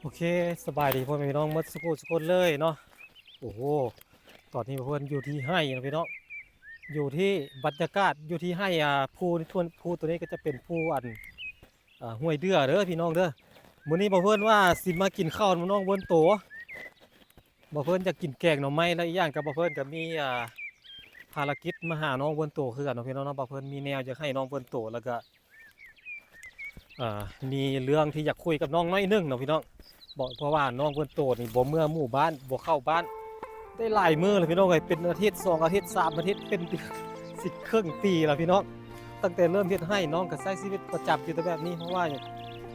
ໂອເຄ ສະບາຍດີພໍ່ແມ່ພີ່ນ້ອງໝົດສູ່ຜູ້ສູ່ຄົນເລີຍເນາະ. ໂອ້ໂຫ ຕອນນີ້ພວກເພິ່ນຢູ່ທີ່ໄຮ່ເນາະພີ່ນ້ອງ ຢູ່ທີ່ບັນຍາກາດ ຢູ່ທີ່ໄຮ່ ອ່າ ພູ ພູໂຕນີ້ກໍຈະເປັນພູອັນ ອ່າ ຫ້ວຍເດື່ອເດີພີ່ນ້ອງເດີ. ມື້ນີ້ບ່າວເພິ່ນວ່າຊິມາກິນເຂົ້ານຳນ້ອງເວີນໂຕ ບ່າວເພິ່ນຢາກກິນແກງໜໍ່ໄມ້ ແລະ ອີກຢ່າງກໍບ່າວເພິ່ນກໍມີ ອ່າ ພາລະກິດມາຫານ້ອງເວີນໂຕຄືກັນເນາະພີ່ນ້ອງເນາະ. ບ່າວເພິ່ນມີແນວຢາກໃຫ້ນ້ອງເວີນໂຕ ແລ້ວກໍ ອ່າ ມີເລື່ອງທີ່ຢາກຄຸຍກັບນ້ອງໜ້ອຍໜຶ່ງເນາະພີ່ນ້ອງ. ເພາະວ່ານ້ອງເວີນໂຕນີ້ບໍ່ເມືອໝູ່ບ້ານ ບໍ່ເຂົ້າບ້ານໄດ້ຫຼາຍມື້ແລ້ວພີ່ນ້ອງເອີຍ ເປັນອາທິດ ສອງອາທິດ ສາມອາທິດ ເປັນເດືອນ ຊິເຄິ່ງປີແລ້ວພີ່ນ້ອງ. ຕັ້ງແຕ່ເລີ່ມເຮັດໄຮ່ ນ້ອງກໍໃຊ້ຊີວິດປະຈຳຢູ່ແຕ່ແບບນີ້ ເພາະວ່າ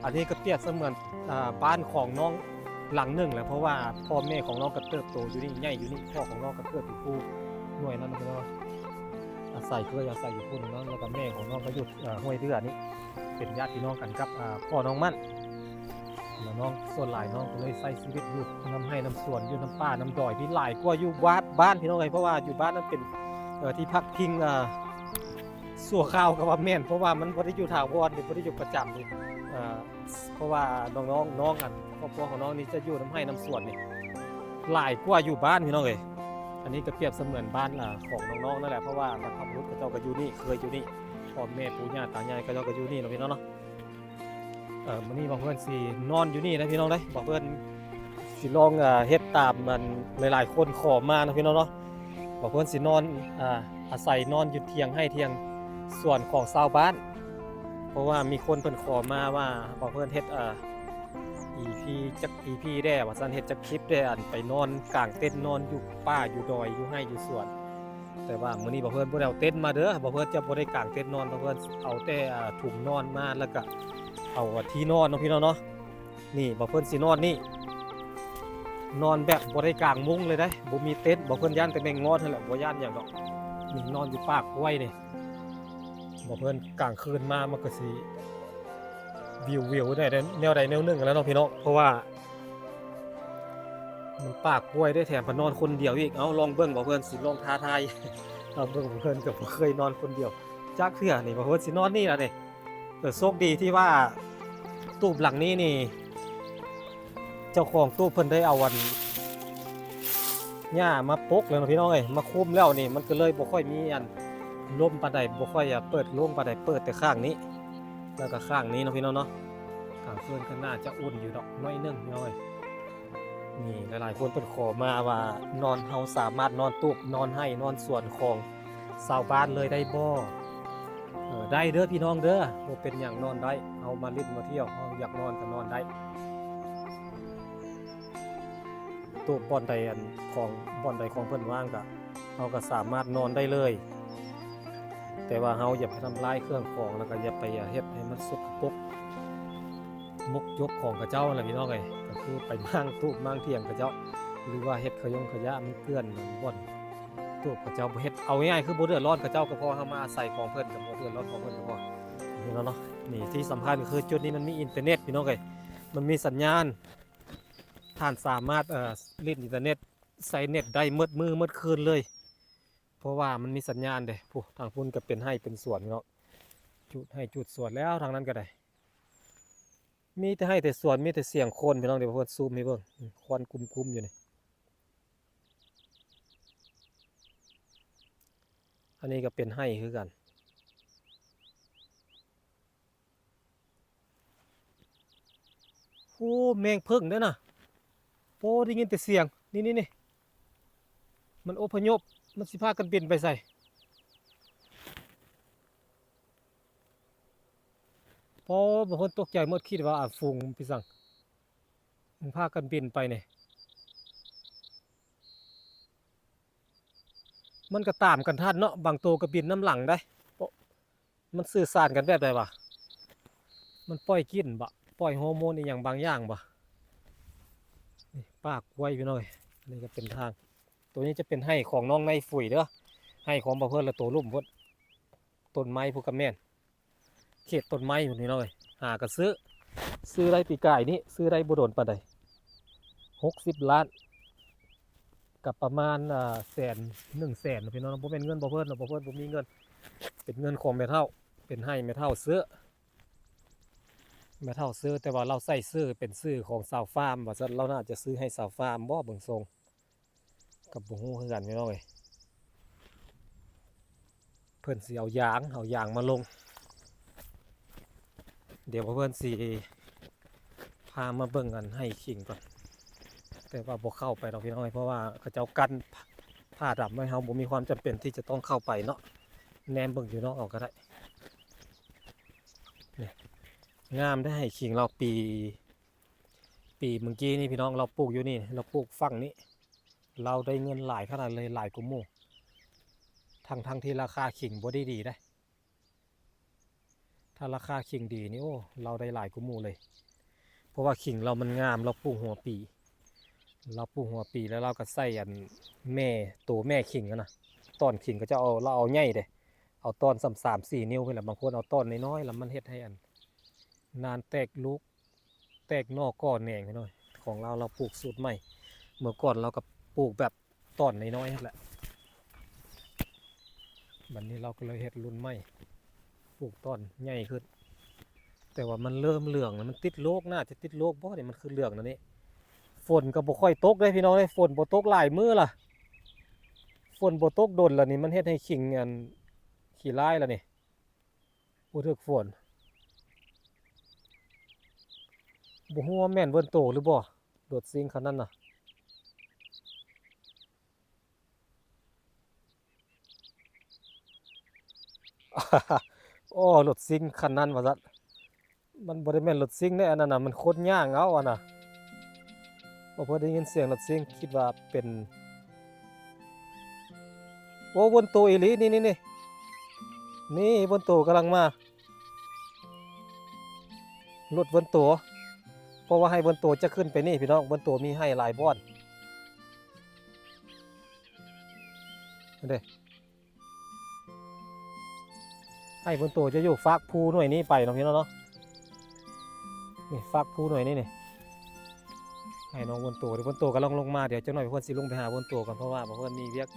ອັນນີ້ກໍປຽບສະເໝືອນ ອ່າ ບ້ານຂອງນ້ອງຫຼັງໜຶ່ງແຫຼະ ເພາະວ່າພໍ່ແມ່ຂອງນ້ອງກໍເຕີບໂຕຢູ່ນີ້ ໃຫຍ່ຢູ່ນີ້. ພໍ່ຂອງນ້ອງກໍເກີດຢູ່ພູຫ້ວຍນັ້ນເນາະ ອາໄສ ເຄີຍອາໄສຢູ່ພຸ້ນເນາະ. ແລ້ວກໍແມ່ຂອງນ້ອງກໍຢູ່ ເອີ ຫ້ວຍເດື່ອນີ້ ເປັນຍາດພີ່ນ້ອງກັນກັບ ເອີ ພໍ່ນ້ອງມັ້ນ. ແລ້ວນ້ອງ ສ່ວນຫຼາຍນ້ອງກໍເລີຍໃຊ້ຊີວິດຢູ່ນຳໄຮ່ນຳສວນ ຢູ່ນຳປ່ານຳດອຍ ທີ່ຫຼາຍກວ່າຢູ່ບ້ານ ບ້ານພີ່ນ້ອງເອີຍ. ເພາະວ່າຢູ່ບ້ານນັ້ນເປັນ ເອີ ທີ່ພັກພິງ ເອີ ຊົ່ວຄາວກໍວ່າແມ່ນ ເພາະວ່າມັນບໍ່ໄດ້ຢູ່ຖາວອນ ຫຼື ບໍ່ໄດ້ຢູ່ປະຈຳ. ເອີ ເພາະວ່ານ້ອງໆ ນ້ອງ ອັນ ຄອບຄົວຂອງນ້ອງນີ້ຈະຢູ່ນຳໄຮ່ນຳສວນນີ້ຫຼາຍກວ່າຢູ່ບ້ານພີ່ນ້ອງເອີຍ. ອັນນີ້ກໍປຽບສະເໝືອນບ້ານ ອາ ຂອງນ້ອງໆ ນັ້ນແຫຼະ ເພາະວ່າບັນພະບຸລຸດເຂົາເຈົ້າກໍຢູ່ນີ້ ເຄີຍຢູ່ນີ້ ພໍ່ແມ່ປູ່ຍ່າຕາຍາຍເຂົາເຈົ້າກໍຢູ່ນີ້ເນາະພີ່ນ້ອງເນາະ. ເອີ ມື້ນີ້ບ່າວເພິ່ນຊິນອນຢູ່ນີ້ນະພີ່ນ້ອງເດີ. ບ່າວເພິ່ນຊິລອງ ເອີ ເຮັດຕາມອັນຫຼາຍໆຄົນຂໍມາເນາະພີ່ນ້ອງເນາະ. ບ່າວເພິ່ນຊິນອນ ອາ ອາໄສນອນຢູ່ຖຽງໄຮ່ຖຽງສວນຂອງຊາວບ້ານ ເພາະວ່າມີຄົນເພິ່ນຂໍມາວ່າບ່າວເພິ່ນເຮັດ ເອີ ອີພີ ຈັກອີພີແດ່ວ່າຊັ້ນ ເຮັດຈັກຄລິບແດ່ ອັນໄປນອນກາງເຕັນ ນອນຢູ່ປ່າຢູ່ດອຍ ຢູ່ໄຮ່ຢູ່ສວນ. ແຕ່ວ່າມື້ນີ້ບ່າວເພິ່ນບໍ່ໄດ້ເອົາເຕັນມາເດີ ບ່າວເພິ່ນຈະບໍ່ໄດ້ກາງເຕັນນອນ ບ່າວເພິ່ນເອົາແຕ່ ອ່າ ຖົງນອນມາ ແລ້ວກະເອົາທີ່ນອນເນາະພີ່ນ້ອງເນາະ. ນີ້ບ່າວເພິ່ນຊິນອນນີ້ ນອນແບບບໍ່ໄດ້ກາງມຸ້ງເລີຍເດ້ ບໍ່ມີເຕັນ. ບ່າວເພິ່ນຢ້ານແຕ່ແມງມອດຫັ້ນແຫຼະ ບໍ່ຢ້ານຫຍັງດອກ. ນີ້ນອນຢູ່ປ່າກ້ວຍນີ້ ບ່າວເພິ່ນກາງຄືນມາມັນກໍຊິ ວິວໆ ແນວໃດແນວໜຶ່ງແລ້ວເນາະພີ່ນ້ອງ ເພາະວ່າມັນປ່າກ້ວຍເດ້ ແຖມພັດນອນຄົນດຽວອີກ. ເອົາ ລອງເບິ່ງ ບ່າວເພິ່ນຊິລອງທ້າທາຍ ລອງເບິ່ງ. ບ່າວເພິ່ນກໍບໍ່ເຄີຍນອນຄົນດຽວຈັກເທື່ອນີ້ ບ່າວເພິ່ນຊິນອນນີ້ລະນີ້. ເອີ ໂຊກດີທີ່ວ່າຕູບຫຼັງນີ້ນີ້ ເຈົ້າຂອງຕູບເພິ່ນໄດ້ເອົາອັນຫຍ້າມາປົກແລ້ວເນາະພີ່ນ້ອງເອີຍ ມາຄຸມແລ້ວນີ້ ມັນກໍເລີຍບໍ່ຄ່ອຍມີອັນລົມປານໃດ ບໍ່ຄ່ອຍ ອາ ເປີດໂລ່ງປານໃດ ເປີດແຕ່ຂ້າງນີ້ ແລ້ວກໍຂ້າງນີ້ເນາະພີ່ນ້ອງເນາະ. ກາງຄືນກໍໜ້າຈະອຸ່ນຢູ່ດອກໜ້ອຍໜຶ່ງພີ່ນ້ອງເອີຍ. ນີ້ຫຼາຍໆຄົນເພິ່ນຂໍມາວ່າ ນອນ ເຮົາສາມາດນອນຕູບ ນອນໄຮ່ນອນສວນຂອງຊາວບ້ານເລີຍໄດ້ບໍ່? ເອີ ໄດ້ເດີພີ່ນ້ອງເດີ ບໍ່ເປັນຫຍັງ ນອນໄດ້. ເຮົາມາຫຼິ້ນມາທ່ຽວ ເຮົາຢາກນອນກໍນອນໄດ້. ຕູບບ່ອນໃດ ອັນ ຂອງ ບ່ອນໃດຂອງເພິ່ນວ່າງກະ ເຮົາກໍສາມາດນອນໄດ້ເລີຍ. ແຕ່ວ່າເຮົາຢ່າໄປທຳລາຍເຄື່ອງຂອງ ແລ້ວກໍຢ່າໄປເຮັດໃຫ້ມັນສົກກະປົກ ມົກຈົກຂອງເຂົາເຈົ້າຫັ້ນແຫຼະພີ່ນ້ອງເອີຍ. ກໍຄືໄປມ້າງຕູບມ້າງຖຽງເຂົາເຈົ້າ ຫຼືວ່າເຮັດຂະຍົງຂະຢະມັນເກື້ອນບ່ອນຕູບເຂົາເຈົ້າ ບໍ່ເຮັດ ເອົາງ່າຍໆ ຄືບໍ່ເດືອດຮ້ອນເຂົາເຈົ້າກໍພໍ. ເຮົາມາອາໄສຂອງເພິ່ນກໍບໍ່ເດືອດຮ້ອນຂອງເພິ່ນກໍພໍ. ເຫັນແລ້ວເນາະ ນີ້ທີ່ສຳຄັນຄືຈຸດນີ້ມັນມີອິນເຕີເນັດພີ່ນ້ອງເອີຍ ມັນມີສັນຍານ. ທ່ານສາມາດ ເອີ ຫຼິ້ນອິນເຕີເນັດ ໃຊ້ເນັດໄດ້ໝົດມື້ໝົດຄືນເລີຍ ເພາະວ່າມັນມີສັນຍານເດ້. ຜູ້ ທາງພຸ້ນກໍເປັນໄຮ່ເປັນສວນເນາະ ຈູດໄຮ່ຈູດສວນແລ້ວ ທາງນັ້ນກໍໄດ້ ມີແຕ່ໄຮ່ແຕ່ສວນ ມີແຕ່ສຽງຄົນພີ່ນ້ອງ. ດຽວເພິ່ນຊູມໃຫ້ເບິ່ງ ຄວັນກຸ້ມໆຢູ່ນີ້. ອັນນີ້ກໍເປັນໄຮ່ຄືກັນ. ໂອ້ ແມງເຜິ້ງເດ້ນະ ໂອ້ ໄດ້ຍິນແຕ່ສຽງ ນີ້ໆໆ ມັນອົບພະຍົບ ມັນຊິພາກັນບິນໄປໃສ? ໂອ້ ບາງຄົນຕົກໃຈໝົດ ຄິດວ່າ ອາ ຝູງ ພີ່ສັງ ມັນພາກັນບິນໄປນີ້. ມັນກໍຕາມກັນທັນເນາະ ບາງໂຕກໍບິນນຳຫຼັງໄດ໋. ໂອ້ ມັນສື່ສານກັນແບບໃດວະ? ມັນປ່ອຍກິ່ນບໍ? ປ່ອຍໂຮໂມນອີ່ຫຍັງບາງຢ່າງບໍ? ນີ້ປ່າກ້ວຍພີ່ນ້ອງເອີຍ. ອັນນີ້ກໍເປັນທາງ ໂຕນີ້ຈະເປັນໄຮ່ຂອງນ້ອງນາຍຟຸຍເດີ ໄຮ່ຂອງບ່າວເພິ່ນລະໂຕລຸ່ມພຸ້ນ. ຕົ້ນໄມ້ພຸ້ນກໍແມ່ນ ເຂດຕົ້ນໄມ້ພຸ້ນພີ່ນ້ອງເອີຍ. ຫາກໍຊື້ ຊື້ໄດ້ປີກາຍນີ້ ຊື້ໄດ້ບໍ່ດົນປານໃດ ຫົກສິບລ້ານ ກໍປະມານ ອ່າ ແສນ ໜຶ່ງແສນເນາະພີ່ນ້ອງ. ບໍ່ແມ່ນເງິນບ່າວເພິ່ນເນາະ ບ່າວເພິ່ນບໍ່ມີເງິນ ເປັນເງິນຂອງແມ່ເຖົ້າ ເປັນໄຮ່ແມ່ເຖົ້າຊື້. ແມ່ເຖົ້າຊື້ ແຕ່ວ່າລາວໃສ່ຊື່ເປັນຊື່ຂອງຊາວຟາມວ່າຊັ້ນ, ລາວໜ້າຈະຊື້ໃຫ້ຊາວຟາມບໍ່ ເບິ່ງຊົງ. ກໍບໍ່ຮູ້ຄືກັນພີ່ນ້ອງເອີຍ. ເພິ່ນຊິເອົາຢາງ ເອົາຢາງມາລົງ. ດຽວເພິ່ນຊິພາມາເບິ່ງອັນໄຮ່ຂິງກ່ອນ, ແຕ່ວ່າບໍ່ເຂົ້າໄປດອກພີ່ນ້ອງເອີຍ, ເພາະວ່າເຂົາເຈົ້າກັ້ນຜ້າດຳໄວ້, ເຮົາບໍ່ມີຄວາມຈຳເປັນທີ່ຈະຕ້ອງເຂົ້າໄປເນາະ, ແນມເບິ່ງຢູ່ນອກເອົາກໍໄດ້. ນີ້ ງາມເດ້ໄຮ່ຂິງລາວ ປີ ປີເມື່ອກີ້ນີ້ພີ່ນ້ອງ, ລາວປູກຢູ່ນີ້ ລາວປູກຝັ່ງນີ້, ລາວໄດ້ເງິນຫຼາຍຂະໜາດເລີຍ, ຫຼາຍກວ່າໝູ່ ທັງໆທີ່ລາຄາຂິງບໍ່ໄດ້ດີເດ້. ຖ້າລາຄາຂິງດີນີ້ ໂອ້ ລາວໄດ້ຫຼາຍກວ່າໝູ່ເລີຍ, ເພາະວ່າຂິງລາວມັນງາມ, ລາວປູກຫົວປີ ລາວປູກຫົວປີ ແລ້ວລາວກໍໃສ່ອັນແມ່ ໂຕແມ່ຂິງຫັ້ນນະ, ຕອນຂິງເຂົາເຈົ້າເອົາ ລາວເອົາໃຫຍ່ເດ້, ເອົາຕອນສ່ຳສາມສີ່ນິ້ວພຸ້ນລະ, ບາງຄົນເອົາຕອນນ້ອຍໆ ລະມັນເຮັດໃຫ້ອັນນານແຕກລູກ ແຕກໜໍ່ກໍ່ແໜງພີ່ນ້ອງ. ຂອງລາວ ລາວປູກສູດໃໝ່, ເມື່ອກ່ອນລາວກໍປູກແບບຕອນນ້ອຍໆຫັ້ນແຫຼະ, ບັດນີ້ລາວກໍເລີຍເຮັດລຸ້ນໃໝ່ ປູກຕອນໃຫຍ່ຂຶ້ນ. ແຕ່ວ່າມັນເລີ່ມເຫຼືອງແລ້ວ, ມັນຕິດໂລກ, ໜ້າຈະຕິດໂລກບໍ່ນີ້, ມັນຄືເຫຼືອງແນວນີ້. ຝົນກໍບໍ່ຄ່ອຍຕົກເດ້ພີ່ນ້ອງເອີຍ, ຝົນບໍ່ຕົກຫຼາຍມື້ລະ, ຝົນບໍ່ຕົກດົນລະນີ້, ມັນເຮັດໃຫ້ຂິງອັນຂີ້ລາຍລະນີ້. ບໍ່ຖືກຝົນ. ບໍ່ຮູ້ວ່າແມ່ນເວີນໂຕຫຼືບໍ່ ລົດຊິງຄັນນັ້ນນະ. ໂອ້ ລົດຊິງຄັນນັ້ນວ່າຊັ້ນ. ມັນບໍ່ໄດ້ແມ່ນລົດຊິງເດ້ ອັນນັ້ນນະ, ມັນຄົນຍ່າງເອົາອັນນະ. ພໍເພິ່ນໄດ້ຍິນສຽງລົດຊິງ ຄິດວ່າເປັນ ໂອ້ ເວີນໂຕອີ່ຫຼີ ນີ້ ນີ້ ນີ້ ນີ້ ເວີນໂຕກຳລັງມາ, ລົດເວີນໂຕ. ເພາະວ່າໄຮ່ເວີນໂຕຈະຂຶ້ນໄປນີ້ພີ່ນ້ອງ, ເວີນໂຕມີໄຮ່ຫຼາຍບ່ອນ ເດ້. ໄຮ່ເວີນໂຕຈະຢູ່ຟາກພູໜ່ວຍນີ້ໄປເນາະພີ່ນ້ອງເນາະ, ນີ້ຟາກພູໜ່ວຍນີ້ນີ້ ໄຮ່ນ້ອງເວີນໂຕ. ເດີ ເວີນໂຕກຳລັງລົງມາ, ດຽວຈັກໜ່ອຍເພິ່ນຊິລົງໄປຫາເວີນໂຕກ່ອນ, ເພາະວ່າເພິ່ນມີວຽກ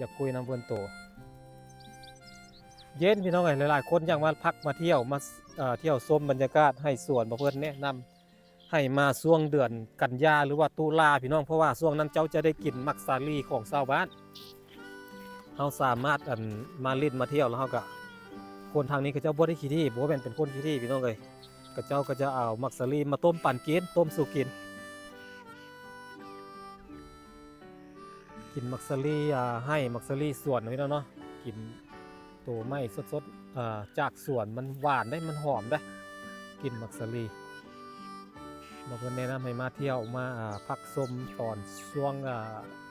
ຢາກຄຸຍນຳເວີນໂຕ. ເຢັນພີ່ນ້ອງເອີຍ, ຫຼາຍໆຄົນຢາກມາພັກມາທ່ຽວ ມາ ເອີ ທ່ຽວຊົມບັນຍາກາດໄຮ່ສວນ, ເພິ່ນແນະນຳ ໃຫ້ມາຊ່ວງເດືອນກັນຍາ ຫຼືວ່າຕຸລາພີ່ນ້ອງ, ເພາະວ່າຊ່ວງນັ້ນເຈົ້າຈະໄດ້ກິນໝາກສາລີຂອງຊາວບ້ານ. ເຮົາສາມາດ ອັນ ມາຫຼິ້ນມາທ່ຽວ ແລ້ວເຮົາກະ ຄົນທາງນີ້ເຂົາເຈົ້າບໍ່ໄດ້ຂີ້ຖີ່, ບໍ່ແມ່ນເປັນຄົນຂີ້ຖີ່ພີ່ນ້ອງເອີຍ, ເຂົາເຈົ້າກໍຈະເອົາໝາກສາລີມາຕົ້ມປັນກິນ, ຕົ້ມສູ່ກິນ. ກິນໝາກສາລີ ອ່າ ໄຮ່ ໝາກສາລີສວນເນາະພີ່ນ້ອງເນາະ, ກິນໂຕໃໝ່ສົດໆ ອ່າ ຈາກສວນ, ມັນຫວານເດ້ ມັນຫອມເດ້ ກິນໝາກສາລີ. ແລ້ວເພິ່ນແນະນຳໃຫ້ມາທ່ຽວ ມາ ອ່າ ພັກຊົມຕອນຊ່ວງ ອ່າ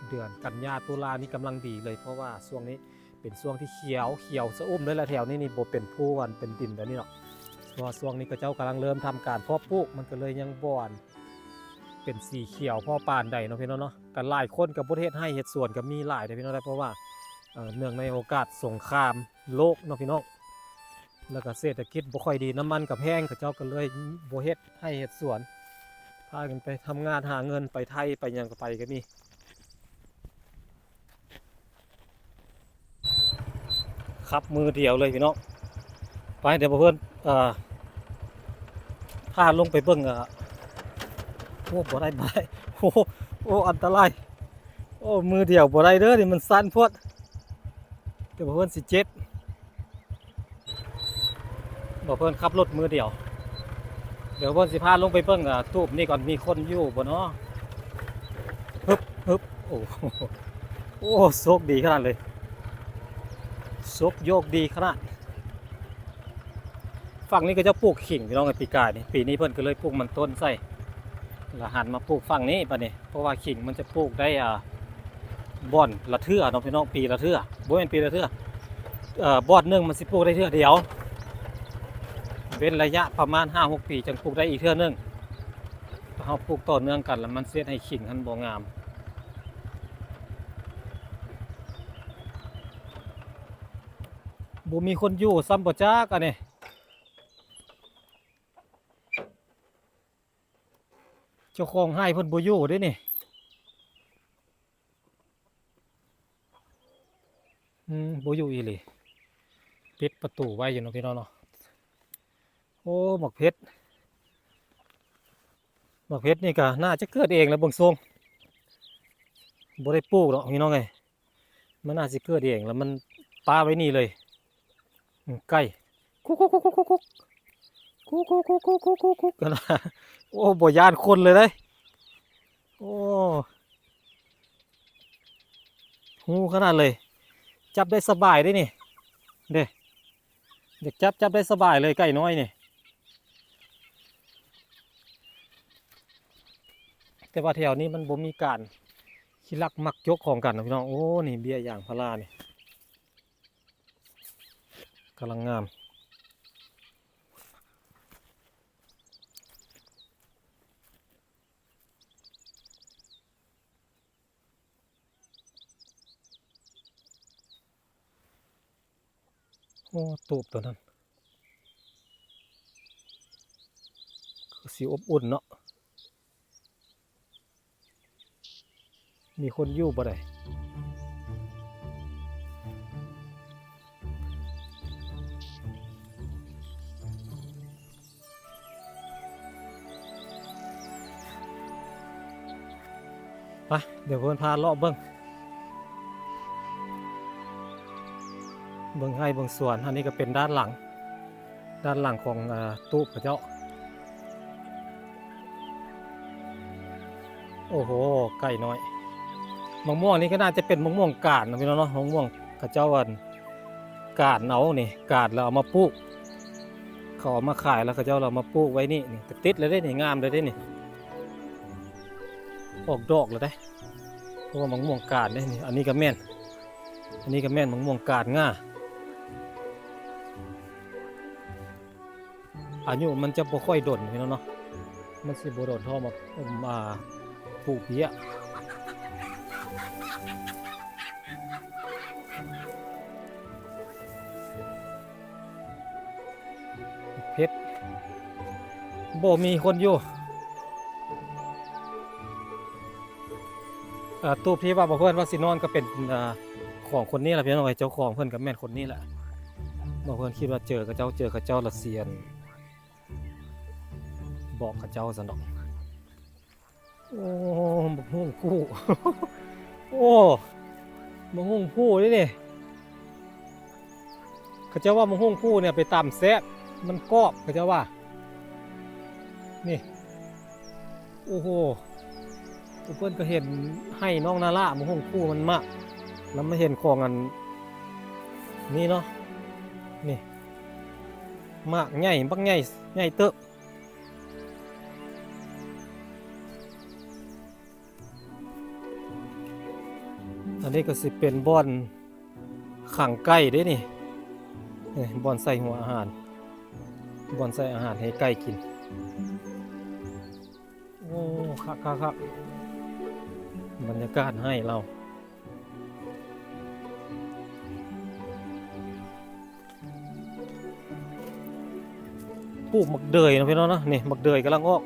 ເດືອນກັນຍາ ຕຸລານີ້ກຳລັງດີເລີຍ, ເພາະວ່າຊ່ວງນີ້ເປັນຊ່ວງທີ່ຂຽວ ຂຽວຊະອຸ່ມເລີຍລະ, ແຖວນີ້ນີ້ບໍ່ເປັນພູ ອັນ ເປັນດິນແບບນີ້ດອກ, ເພາະວ່າຊ່ວງນີ້ເຂົາເຈົ້າກຳລັງເລີ່ມທຳການເພາະປູກ, ມັນກໍເລີຍຍັງບໍ່ ອັນ ເປັນສີຂຽວພໍປານໃດເນາະພີ່ນ້ອງເນາະ. ກໍຫຼາຍຄົນກໍບໍ່ໄດ້ເຮັດໄຮ່ເຮັດສວນກໍມີຫຼາຍເດ້ພີ່ນ້ອງເດ້, ເພາະວ່າ ເອີ ເນື່ອງໃນໂອກາດສົງຄາມໂລກເນາະພີ່ນ້ອງ, ແລ້ວກໍເສດຖະກິດບໍ່ຄ່ອຍດີ, ນ້ຳມັນກໍແພງ, ເຂົາເຈົ້າກໍເລີຍບໍ່ເຮັດໄຮ່ເຮັດສວນ, ພາກັນໄປທຳງານຫາເງິນ, ໄປໄທໄປຫຍັງກໍໄປກໍມີ. ຂັບມືດຽວເລີຍພີ່ນ້ອງ. ໄປ ດຽວເພື່ອນ ເອີ ພາລົງໄປເບິ່ງ ເອີ ໂອ້ ບໍ່ໄດ້ ບໍ່ໄດ້ ໂອ້ ໂອ້ ອັນຕະລາຍ ໂອ້ ມືດຽວບໍ່ໄດ້ເດີ ນີ້ມັນສັ້ນໂພດ ດຽວເພື່ອນຊິເຈັບ. ບໍ່ເພິ່ນຂັບລົດມືດຽວ. ດຽວເພິ່ນຊິພາລົງໄປເບິ່ງ ອາ ຕູບນີ້ກ່ອນ ມີຄົນຢູ່ບໍ່ເນາະ? ຮຶບ ຮຶບ ໂອ້ ໂອ້ ໂຊກດີຂະໜາດເລີຍ ໂຊກໂຍກດີຂະໜາດ. ຝັ່ງນີ້ເຂົາເຈົ້າປູກຂິງ ພີ່ນ້ອງເອີຍ ປີກາຍນີ້ ປີນີ້ເພິ່ນກໍເລີຍປູກມັນຕົ້ນໃສ່ ລະຫັນມາປູກຝັ່ງນີ້ບາດນີ້ ເພາະວ່າຂິງມັນຈະປູກໄດ້ ອາ ບ່ອນລະເທື່ອເນາະພີ່ນ້ອງ ປີລະເທື່ອ ບໍ່ແມ່ນປີລະເທື່ອ ເອີ ບ່ອນໜຶ່ງມັນຊິປູກໄດ້ເທື່ອດຽວ ເວັ້ນໄລຍະປະມານຫ້າຫົກປີຈຶ່ງປູກໄດ້ອີກເທື່ອໜຶ່ງ. ເຮົາປູກຕໍ່ເນື່ອງກັນລະມັນຊິເຮັດໃຫ້ຂິງຫັ້ນບໍ່ງາມ. ບໍ່ມີຄົນຢູ່ຊ້ຳບໍ່ຈັກອັນນີ້. ເຈົ້າຂອງໄຮ່ເພິ່ນບໍ່ຢູ່ເດ້ນີ້ ອືມ ບໍ່ຢູ່ອີ່ຫຼີ ປິດປະຕູໄວ້ຢູ່ເນາະພີ່ນ້ອງເນາະ. ໂອ້ ໝາກເຜັດ ໝາກເຜັດນີ້ກໍໜ້າຈະເກີດເອງແຫຼະ ເບິ່ງຊົງ ບໍ່ໄດ້ປູກດອກພີ່ນ້ອງເອີຍ. ມັນໜ້າຊິເກີດເອງ ແລ້ວມັນປະໄວ້ນີ້ເລີຍ. ອືມ ໄກ່ ຄຸກໆໆໆໆ ຄຸກໆໆໆໆ ໂອ້ ບໍ່ຢ້ານຄົນເລີຍເດ້. ໂອ້ ຮູ້ຂະໜາດເລີຍ ຈັບໄດ້ສະບາຍເດ້ນີ້ ເດ້ ຢາກຈັບ ຈັບໄດ້ສະບາຍເລີຍ ໄກ່ນ້ອຍນີ້. ແຕ່ວ່າແຖວນີ້ມັນບໍ່ມີການຂີ້ລັກມັກຈົກຂອງກັນນະພີ່ນ້ອງ. ໂອ້ ນີ້ເບ້ຍຢາງພາລານີ້ ກຳລັງງາມ. ໂອ້ ຕູບໂຕນັ້ນ ຄືຊິອົບອຸ່ນເນາະ. ມີຄົນຢູ່ບໍ່ໃດ? ໄປ ດຽວເພິ່ນພາເລາະເບິ່ງ ເບິ່ງໄຮ່ເບິ່ງສວນ. ອັນນີ້ກໍເປັນດ້ານຫຼັງ ດ້ານຫຼັງຂອງ ອາ ຕູບເຂົາເຈົ້າ. ໂອ້ໂຫ ໄກ່ນ້ອຍ. ໝາກມ່ວງນີ້ກໍໜ້າຈະເປັນໝາກມ່ວງການນະພີ່ນ້ອງເນາະ. ໝາກມ່ວງເຂົາເຈົ້າ ອັນ ການເອົານີ້ ການແລ້ວເອົາມາປູກ ເຂົາເອົາມາຂາຍແລ້ວ ເຂົາເຈົ້າເອົາມາປູກໄວ້ນີ້ ນີ້ ຕິດແລ້ວເດ້ນີ້ ງາມແລ້ວເດ້ນີ້ ອອກດອກແລ້ວເດ້. ເພາະວ່າໝາກມ່ວງການເດ້ນີ້. ອັນນີ້ກໍແມ່ນ ອັນນີ້ກໍແມ່ນໝາກມ່ວງການງາ. ອາຍຸມັນຈະບໍ່ຄ່ອຍດົນພີ່ນ້ອງເນາະ ມັນຊິບໍ່ດົນເທົ່າໝາກ ອາ ປູເປຍ. ເພັດ ບໍ່ມີຄົນຢູ່. ເອີ ຕູບທີ່ວ່າບໍ່ເພິ່ນວ່າຊິນອນກໍເປັນ ເອີ ຂອງຄົນນີ້ລະພີ່ນ້ອງເອີຍ. ເຈົ້າຂອງເພິ່ນກໍແມ່ນຄົນນີ້ລະ. ບໍ່ເພິ່ນຄິດວ່າເຈີເຂົາເຈົ້າ ເຈີເຂົາເຈົ້າລະຊິອັນ ບອກເຂົາເຈົ້າຊັ້ນດອກ. ໂອ້ ບັກຫຸ່ງພູ້ ໂອ້ ບັກຫຸ່ງພູ້ເດ້ນີ້. ເຂົາເຈົ້າວ່າບັກຫຸ່ງພູ້ນີ້ໄປຕຳແຊບ ມັນກອບ ເຂົາເຈົ້າວ່າ ນີ້. ໂອ້ໂຫ ເພິ່ນກໍເຫັນໄຮ່ນ້ອງນາລາ ບັກຫຸ່ງພູ້ມັນມາກ ແລ້ວມາເຫັນຂອງອັນນີ້ເນາະ ນີ້ ໝາກໃຫຍ່ ບັກໃຫຍ່ ໃຫຍ່ເຕີບ. ອັນນີ້ກໍຊິເປັນບ່ອນຂັງໄກ່ເດ້ນີ້ ນີ້ ບ່ອນໃສ່ຫົວອາຫານ ບ່ອນໃສ່ອາຫານໃຫ້ໄກ່ກິນ. ໂອ້ ຄັກໆໆ ບັນຍາກາດໄຮ່ລາວ. ປູກໝາກເດືອຍເນາະພີ່ນ້ອງເນາະ. ນີ້ໝາກເດືອຍກຳລັງອອກ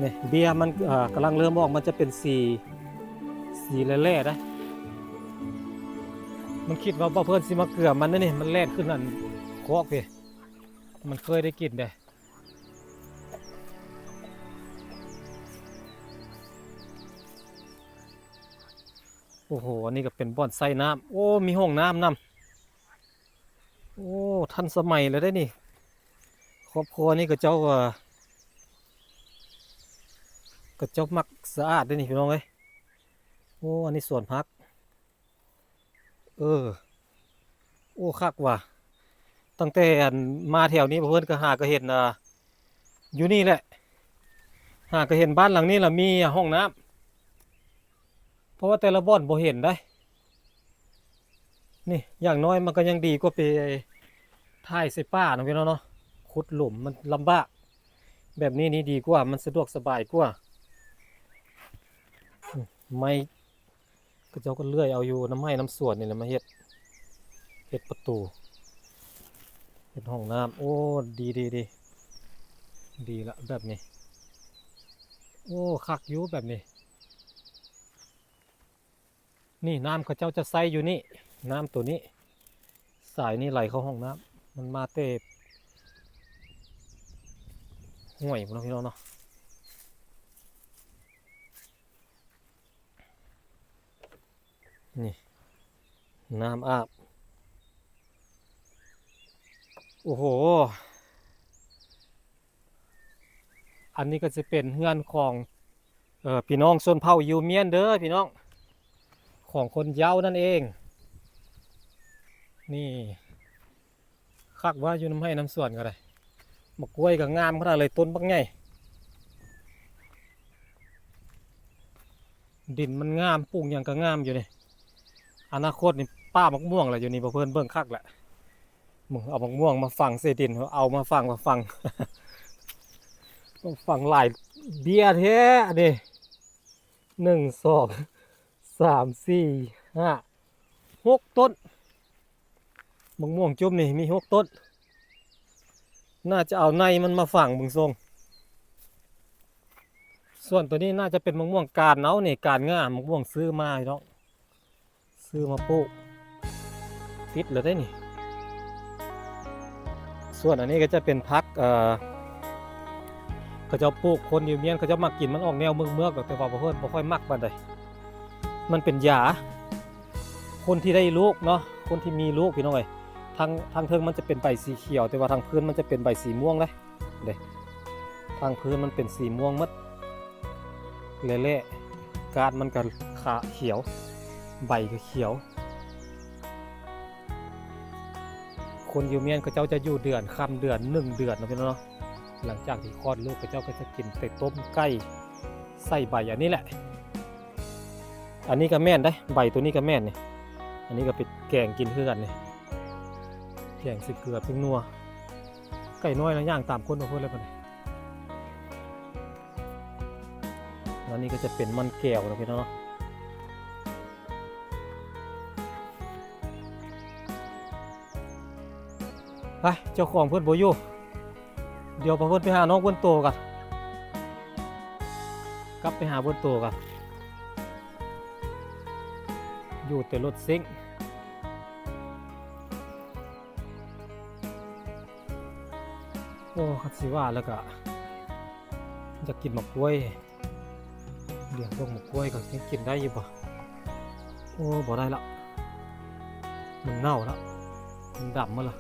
ນີ້ເບ້ຍມັນ ເອີ ກຳລັງເລີ່ມອອກ ມັນຈະເປັນສີ ສີແຫຼ້ໆໄດ໋. ມັນຄິດວ່າບໍ່ເພິ່ນຊິມາເກືອມັນເດ້ນີ້ ມັນແລ່ນຂຶ້ນອັນຄອກພີ້ ມັນເຄີຍໄດ້ກິນເດ້. ໂອ້ໂຫ ອັນນີ້ກໍເປັນບ່ອນໃສ່ນ້ຳ ໂອ້ ມີຫ້ອງນ້ຳນຳ. ໂອ້ ທັນສະໄໝແລ້ວເດ້ນີ້ ຄອບຄົວນີ້ເຂົາເຈົ້າ ເອີ ເຂົາເຈົ້າມັກສະອາດເດ້ນີ້ພີ່ນ້ອງເອີຍ. ໂອ້ ອັນນີ້ສວນຜັກ ເອີ ໂອ້ ຄັກວ່າ ຕັ້ງແຕ່ອັນມາແຖວນີ້ ເພິ່ນກໍຫາກໍເຫັນ ອ່າ ຢູ່ນີ້ແຫຼະ ຫາກໍເຫັນບ້ານຫຼັງນີ້ລະມີຫ້ອງນ້ຳ ເພາະວ່າແຕ່ລະບ່ອນບໍ່ເຫັນໄດ໋. ນີ້ຢ່າງໜ້ອຍມັນກໍຍັງດີກວ່າໄປຖ່າຍໃສ່ປ່າເນາະພີ່ນ້ອງເນາະ ຂຸດຫຼຸມມັນລຳບາກ ແບບນີ້ນີ້ດີກວ່າ ມັນສະດວກສະບາຍກວ່າ. ອືມ ໄມ້ ເຂົາເຈົ້າກໍເລື່ອຍເອົາຢູ່ນຳໄຮ່ນຳສວນນີ້ແຫຼະມາເຮັດ ເຮັດປະຕູ ເຮັດຫ້ອງນ້ຳ. ໂອ້ ດີໆໆ ດີລະແບບນີ້ ໂອ້ ຄັກຢູ່ແບບນີ້. ນີ້ນ້ຳເຂົາເຈົ້າຈະໃຊ້ຢູ່ນີ້ ນ້ຳໂຕນີ້ ສາຍນີ້ໄຫຼເຂົ້າຫ້ອງນ້ຳ ມັນມາແຕ່ຫ້ວຍພຸ້ນເນາະ ພີ່ນ້ອງເນາະ. ນີ້ ນ້ຳອາບ. ໂອ້ໂຫ ອັນນີ້ກໍຈະເປັນເຮືອນຂອງ ເອີ ພີ່ນ້ອງຊົນເຜົ່າຢູມຽນເດີພີ່ນ້ອງ ຂອງຄົນເຍົານັ້ນເອງ. ນີ້ ຄັກວ່າຢູ່ນຳໄຮ່ນຳສວນກໍໄດ້. ໝາກກ້ວຍກໍງາມຂະໜາດເລີຍ ຕົ້ນບັກໃຫຍ່. ດິນມັນງາມ ປູກຫຍັງກໍງາມຢູ່ນີ້. ອະນາຄົດນີ້ປ່າໝາກມ່ວງລະຢູ່ນີ້ ບໍ່ເພິ່ນເບິ່ງຄັກລະ. ມຶງເອົາໝາກມ່ວງມາຝັງໃສ່ດິນ ເອົາມາຝັງ ມາຝັງ ມາຝັງຫຼາຍເບ້ຍແທ້ອັນນີ້. ໜຶ່ງ ສອງ ສາມ ສີ່ ຫ້າ ຫົກຕົ້ນ. ໝາກມ່ວງຈຸ້ມນີ້ມີຫົກຕົ້ນ. ໜ້າຈະເອົາໃນມັນມາຝັງເບິ່ງຊົງ. ສ່ວນໂຕນີ້ໜ້າຈະເປັນໝາກມ່ວງການເອົານີ້ ການງ່າ ໝາກມ່ວງຊື້ມາພີ່ນ້ອງ ຊື້ມາປູກ ຕິດແລ້ວເດ້ນີ້. ສ່ວນອັນນີ້ກໍຈະເປັນຜັກ ເອີ ເຂົາເຈົ້າປູກ ຄົນຢູ່ວຽງເຂົາເຈົ້າມັກກິນ ມັນອອກແນວເມືອກໆດອກ ແຕ່ວ່າບໍ່ເພິ່ນບໍ່ຄ່ອຍມັກປານໃດ. ມັນເປັນຢາ ຄົນທີ່ໄດ້ລູກເນາະ ຄົນທີ່ມີລູກພີ່ນ້ອງເອີຍ. ທາງ ທາງເທິງມັນຈະເປັນໃບສີຂຽວ ແຕ່ວ່າທາງພື້ນມັນຈະເປັນໃບສີມ່ວງເດ້ ເດ້ ທາງພື້ນມັນເປັນສີມ່ວງໝົດ ແລະ ການມັນກໍຂາຂຽວ ໃບກໍຂຽວ. ຄົນຢູ່ວຽງເຂົາເຈົ້າຈະຢູ່ເດືອນ ຄ່ຳເດືອນ ໜຶ່ງເດືອນເນາະພີ່ນ້ອງເນາະ. ຫຼັງຈາກທີ່ຄອດລູກ ເຂົາເຈົ້າກໍຈະກິນແຕ່ຕົ້ມໄກ່ໃສ່ໃບອັນນີ້ແຫຼະ. ອັນນີ້ກໍແມ່ນເດ້ ໃບໂຕນີ້ກໍແມ່ນນີ້. ອັນນີ້ກໍໄປແກງກິນຄືກັນນີ້ ແກງໃສ່ເກືອພິກນົວ. ໄກ່ນ້ອຍລະຍ່າງຕາມຄົນມາເພິ່ນແລ້ວບັດນີ້. ແລ້ວນີ້ກໍຈະເປັນມັນແກ້ວເນາະພີ່ນ້ອງເນາະ. ໄປ ເຈົ້າຂອງເພິ່ນບໍ່ຢູ່ ດຽວພາເພິ່ນໄປຫານ້ອງເພິ່ນໂຕກ່ອນ ກັບໄປຫາເພິ່ນໂຕກ່ອນ. ຢູ່ແຕ່ລົດເຊັງ. ໂອ້ ຄັນຊິວ່າແລ້ວກະຢາກກິນໝາກກ້ວຍ. ດຽວເບິ່ງໝາກກ້ວຍກ່ອນ ຍັງກິນໄດ້ຢູ່ບໍ່? ໂອ້ ບໍ່ໄດ້ລະ ມັນເນົ່າລະ ມັນດຳໝົດລະ.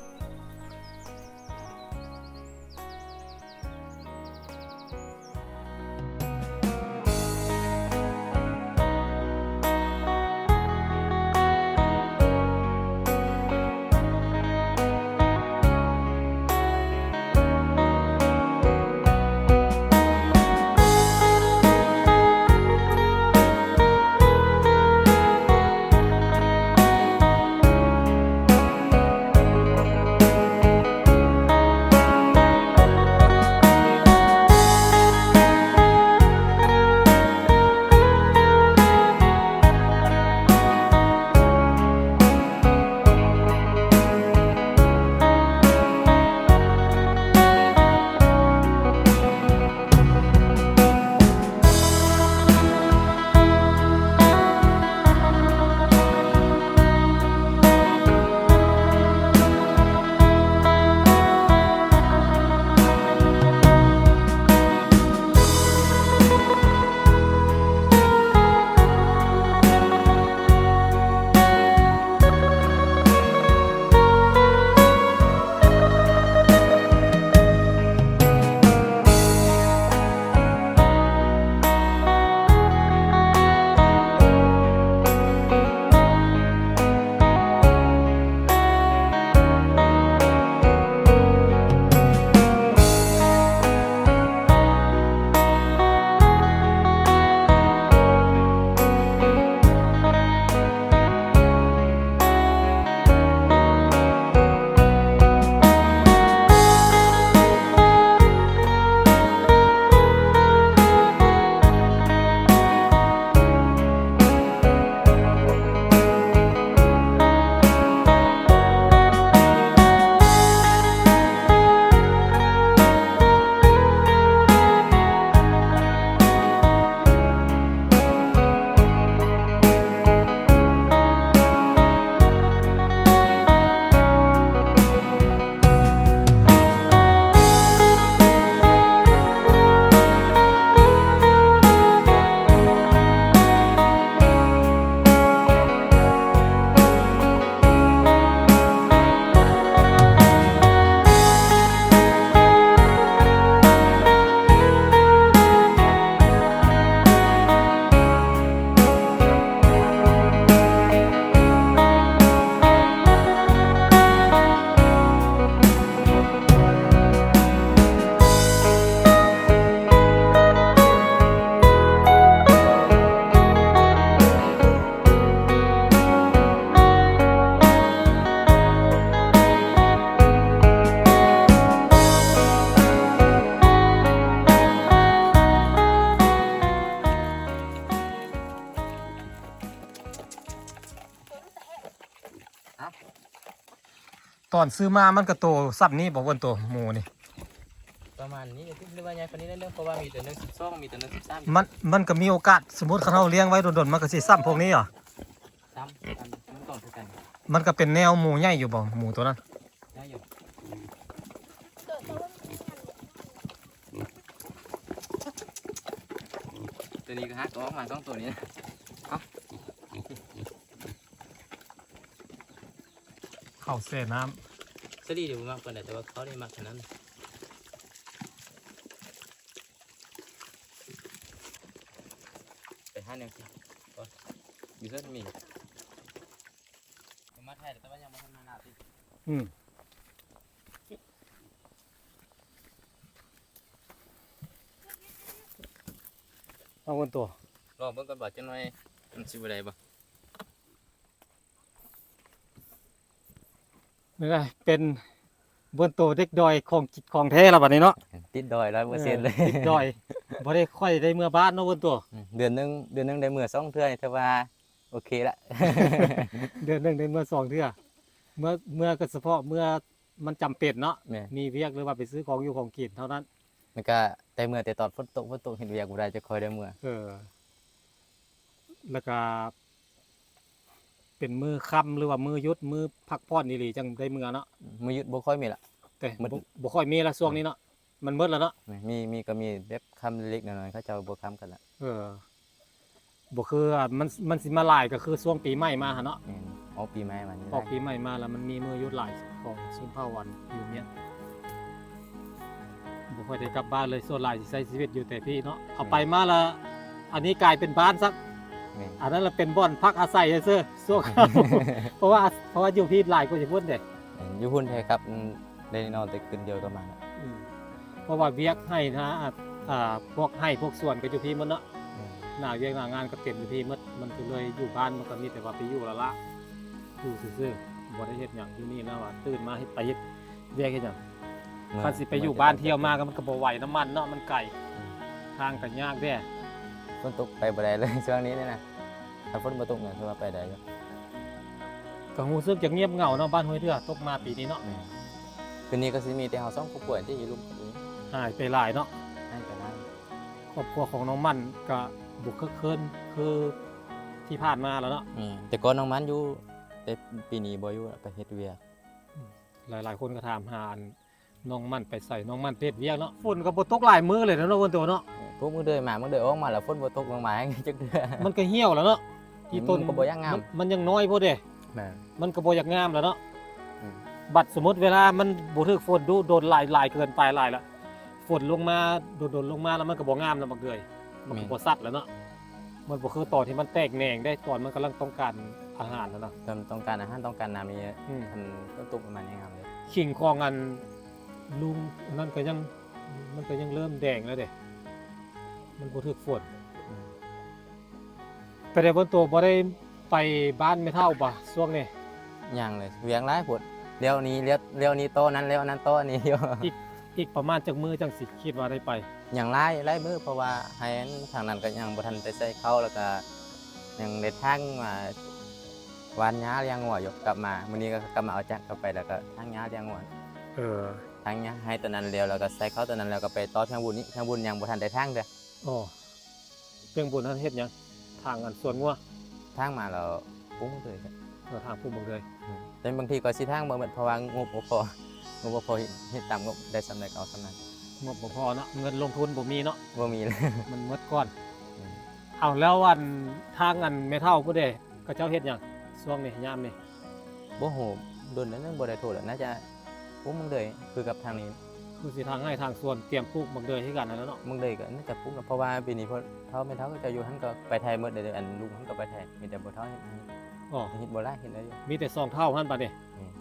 ຕອນຊື້ມາມັນກໍໂຕສ່ຳນີ້ບໍ່ ເບິ່ງໂຕໝູນີ້? ປະມານນີ້ ຫຼືວ່າໃຫຍ່ກວ່ານີ້ໜ້ອຍໜຶ່ງ ເພາະວ່າມີແຕ່ໜຶ່ງສິບສອງ ມີແຕ່ໜຶ່ງສິບສາມ ມັນ ມັນກໍມີໂອກາດ ສົມມຸດຄັນເຮົາລ້ຽງໄວ້ດົນໆ ມັນກໍຊິສ່ຳພວກນີ້ຫວາ? ຊ້ຳ ອັນມັນຕ້ອງຄືກັນ ມັນກໍເປັນແນວໝູໃຫຍ່ຢູ່ບໍ່ ໝູໂຕນັ້ນ? ໄດ້ຢູ່ ໂຕນີ້ກໍຫາກໍອອກມາສອງໂຕນີ້ນະ ເອົາ ເຂົ້າແຊ່ນ້ຳ ສາລີນີ້ບໍ່ມັກປານໃດ ແຕ່ວ່າເຂົານີ້ມັກຂະໜາດນັ້ນ. ໄປຫາແນວກິນກ່ອນ ຢູ່ເທິງມີ ມາຖ່າຍແຕ່ວ່າຍັງບໍ່ທັນມາລາວຕິ ອືມ ເອົາຄົນໂຕ ລອງເບິ່ງກ່ອນວ່າຈັກໜ່ອຍມັນຊິບໍ່ໄດ້ບໍ່. ນີ້ນະ ເປັນເບິ່ງໂຕເດັກດອຍຂອງຈິດຂອງແທ້ລະບັດນີ້ເນາະ ຕິດດອຍຮ້ອຍເປີເຊັນເລີຍ ເອີ ຕິດດອຍ ບໍ່ໄດ້ ຄ່ອຍໄດ້ເມືອບ້ານເນາະເບິ່ງໂຕ ອືມ ເດືອນໜຶ່ງ ເດືອນໜຶ່ງໄດ້ເມືອສອງເທື່ອ ຖືວ່າໂອເຄລະ ເດືອນໜຶ່ງໄດ້ເມືອສອງເທື່ອ ເມືອ ເມືອກໍສະເພາະເມືອມັນຈຳເປັນເນາະ ແມ່ນ ມີວຽກ ຫຼືວ່າໄປຊື້ຂອງຢູ່ຂອງກິນເທົ່ານັ້ນ ແລ້ວກໍໄດ້ເມືອແຕ່ຕອນຝົນຕົກ ຝົນຕົກເຮັດວຽກບໍ່ໄດ້ ຈັ່ງຄ່ອຍໄດ້ເມືອ ເອີ ແລ້ວກໍ ເປັນມື້ຄ່ຳ ຫຼືວ່າມື້ຢຸດ ມື້ພັກຜ່ອນອີ່ຫຼີ ຈັ່ງໄດ້ເມືອເນາະ ມື້ຢຸດບໍ່ຄ່ອຍມີລະ ແຕ່ ໝົດ ບໍ່ ບໍ່ຄ່ອຍມີລະຊ່ວງນີ້ເນາະ ມັນໝົດລະເນາະ ມີ ມີກໍມີແບບຄ່ຳເລັກໆນ້ອຍໆ ເຂົາເຈົ້າບໍ່ຄ່ຳກັນລະ ເອີ ບໍ່ຄື ມັນ ມັນຊິມາຫຼາຍກໍຄືຊ່ວງປີໃໝ່ມາຫັ້ນເນາະ ແມ່ນ ອອກປີໃໝ່ມານີ້ ອອກປີໃໝ່ມາລະ ມັນມີມື້ຢຸດຫຼາຍຂອງຊົນເຜົ່າອັນຢູ່ເມຍນ ບໍ່ຄ່ອຍໄດ້ກັບບ້ານເລີຍ ສ່ວນຫຼາຍຊິໃຊ້ຊີວິດຢູ່ແຕ່ພີ້ເນາະ ເອົາໄປມາລະ ອືມ ອັນນີ້ກາຍເປັນບ້ານຊະ ແມ່ນ ອັນນັ້ນລະເປັນບ່ອນພັກອາໄສຊື່ໆ ຊົ່ວຄາວ ເພາະວ່າ ເພາະວ່າຢູ່ພີ້ຫຼາຍກວ່າຢູ່ພຸ້ນເດ້ ແມ່ນ ຢູ່ພຸ້ນແທ້ກັບ ອືມ ໄດ້ນອນແຕ່ຄືນດຽວກໍມາລະ ອືມ ເພາະວ່າວຽກໄຮ່ນາ ອ່າ ພວກໄຮ່ພວກສວນກໍຢູ່ພີ້ໝົດເນາະ ແມ່ນ ໜ້າວຽກໜ້າງານກໍເຕັມຢູ່ພີ້ໝົດ ມັນກໍເລີຍຢູ່ບ້ານມັນກໍມີແຕ່ວ່າໄປຢູ່ລະລະ ຢູ່ຊື່ໆ ບໍ່ໄດ້ເຮັດຫຍັງຢູ່ນີ້ນະ ວ່າຕື່ນມາເຮັດ ໄປເຮັດວຽກເຮັດຫຍັງ ຄັນຊິໄປຢູ່ບ້ານທ່ຽວມາກໍມັນກໍບໍ່ໄຫວ ນ້ຳມັນເນາະ ມັນໄກ ອືມ ທາງກໍຍາກແດ່ ຝົນຕົກໄປບໍ່ໄດ້ເລີຍຊ່ວງນີ້ນີ້ນະ ຄັນຝົນບໍ່ຕົກນີ້ຖືວ່າໄປໄດ້ຢູ່ ກໍຮູ້ສຶກຈະງຽບເຫງົາເນາະ ບ້ານຫ້ວຍເທື່ອ ຕົກມາປີນີ້ເນາະ ແມ່ນ ປີນີ້ກໍຊິມີແຕ່ເຮົາສອງຄອບຄົວທີ່ຢູ່ລຸ່ມ ຫາຍໄປຫຼາຍເນາະ ຫາຍໄປຫຼາຍ ຄອບຄົວຂອງນ້ອງມັນກໍບໍ່ຄຶກຄື້ນຄືທີ່ຜ່ານມາແລ້ວເນາະ ແມ່ນ ແຕ່ກ່ອນນ້ອງມັນຢູ່ ແຕ່ປີນີ້ບໍ່ຢູ່ ໄປເຮັດວຽກ ອືມ ຫຼາຍໆຄົນກໍຖາມຫາອັນ ນ້ອງມັນໄປໃສ ນ້ອງມັນໄປເຮັດວຽກເນາະ ຝົນກໍບໍ່ຕົກຫຼາຍມື້ເລີຍເນາະ ເນາະ ເບິ່ງໂຕເນາະ ພວກມື້ເດີນມາ ມື້ເດີນອອກມາແລ້ວຝົນບໍ່ຕົກລົງມາແຮງຈັກເທື່ອ ມັນກໍຫ່ຽວແລ້ວເນາະ ທີ່ຕົ້ນ ມັນກໍບໍ່ຢາກງາມ ມັນ ມັນຍັງນ້ອຍໂພດເດ້ ແມ່ນ ມັນກໍບໍ່ຢາກງາມແລ້ວເນາະ ອືມ ບັດສົມມຸດເວລາມັນບໍ່ຖືກຝົນດຸດົນຫຼາຍ ຫຼາຍເກີນໄປຫຼາຍລະ ຝົນລົງມາດົນໆລົງມາແລ້ວມັນກໍບໍ່ງາມແລ້ວ ບັກເດືອຍ ມັນກໍ ແມ່ນ ບໍ່ຊັດແລ້ວເນາະ ມັນບໍ່ຄືຕອນທີ່ມັນແຕກແໜງໄດ໋ ຕອນມັນກຳລັງຕ້ອງການອາຫານນະເນາະ ຕ້ອງ ຕ້ອງການອາຫານ ຕ້ອງການນ້ຳນີ້ ອືມ ຄັນຝົນຕົກປະມານນີ້ງາມເລີຍ ຂິງຂອງອັນລຸງອັນນັ້ນກໍຍັງ ມັນກໍຍັງເລີ່ມແດງແລ້ວເດ້ ມັນບໍ່ຖືກຝົນ ອືມ ໄປໄດ້ ເບິ່ງໂຕບໍ່ໄດ້ໄປບ້ານແມ່ເຖົ້າບໍ່ຊ່ວງນີ້? ຍັງເລີຍ ວຽກຫຼາຍໂພດ ແລ້ວນີ້ ແລ້ວ ແລ້ວນີ້ຕໍ່ນັ້ນ ແລ້ວອັນນັ້ນຕໍ່ນີ້ຢູ່ ອີກ ອີກປະມານຈັກມື້ຈັ່ງຊິຄິດວ່າໄດ້ໄປ? ຍັງຫຼາຍ ຫຼາຍມື້ ເພາະວ່າໄຮ່ທາງນັ້ນກໍຍັງບໍ່ທັນໄດ້ໃສ່ເຂົ້າ ແລ້ວກໍຍັງໄດ້ຖາງ ອ່າ ຫວ່ານຫຍ້າລ້ຽງງົວຢູ່ ກັບມາ ມື້ນີ້ກໍກັບມາເອົາຈັກເຂົ້າໄປ ແລ້ວກໍຖາງຫຍ້າລ້ຽງງົວ ເອີ ຖາງຫຍ້າໄຮ່ຕົວນັ້ນແລ້ວ ແລ້ວກໍໃສ່ເຂົ້າຕົວນັ້ນ ແລ້ວກໍໄປຕໍ່ທາງບຸນອີກ ທາງບຸນຍັງບໍ່ທັນໄດ້ຖາງເທື່ອ ອໍ ເບື້ອງບົນຫັ້ນເຮັດຫຍັງ? ຖາງອັນສວນງົວ? ຖາງມາແລ້ວປຸກເລີຍ ເອີ ຖາງປຸກເລີຍ ອືມ ແຕ່ບາງທີກໍຊິຖາງບໍ່ໝົດ ເພາະວ່າງົບບໍ່ພໍ ງົບບໍ່ພໍເຮັດ ເຮັດຕາມງົບ ໄດ້ສ່ຳໃດກໍເອົາສ່ຳນັ້ນ ງົບບໍ່ພໍເນາະ ເງິນລົງທຶນບໍ່ມີເນາະ ບໍ່ມີເລີຍ ມັນໝົດກ່ອນ ອືມ ເອົາ ແລ້ວອັນ ທາງອັນແມ່ເຖົ້າຜູ້ໃດ ເຂົາເຈົ້າເຮັດຫຍັງຊ່ວງນີ້ ຍາມນີ້? ບໍ່ຮູ້ ດົນແລ້ວຍັງບໍ່ໄດ້ໂທດ ໜ້າຈະ ໂອ້ ມັກເດືອຍຄືກັບທາງນີ້ ຄືຊິທາງໄຮ່ທາງສວນ ຕຽມປູກໝາກເດືອຍຄືກັນຫັ້ນແຫຼະເນາະ ໝາກເດືອຍກໍໜ້າຈະປູກນະ ເພາະວ່າປີນີ້ພໍ່ເຖົ້າແມ່ເຖົ້າເຂົາເຈົ້າຢູ່ຫັ້ນກໍໄປໄທໝົດເດ້ ອັນລຸງຫັ້ນກໍໄປໄທ ມີແຕ່ພໍ່ເຖົ້າເຮັດ ອໍ ເຮັດບໍ່ຫຼາຍ ເຮັດໄດ້ຢູ່ ມີແຕ່ສອງເຖົ້າຫັ້ນບາດນີ້ ແມ່ນ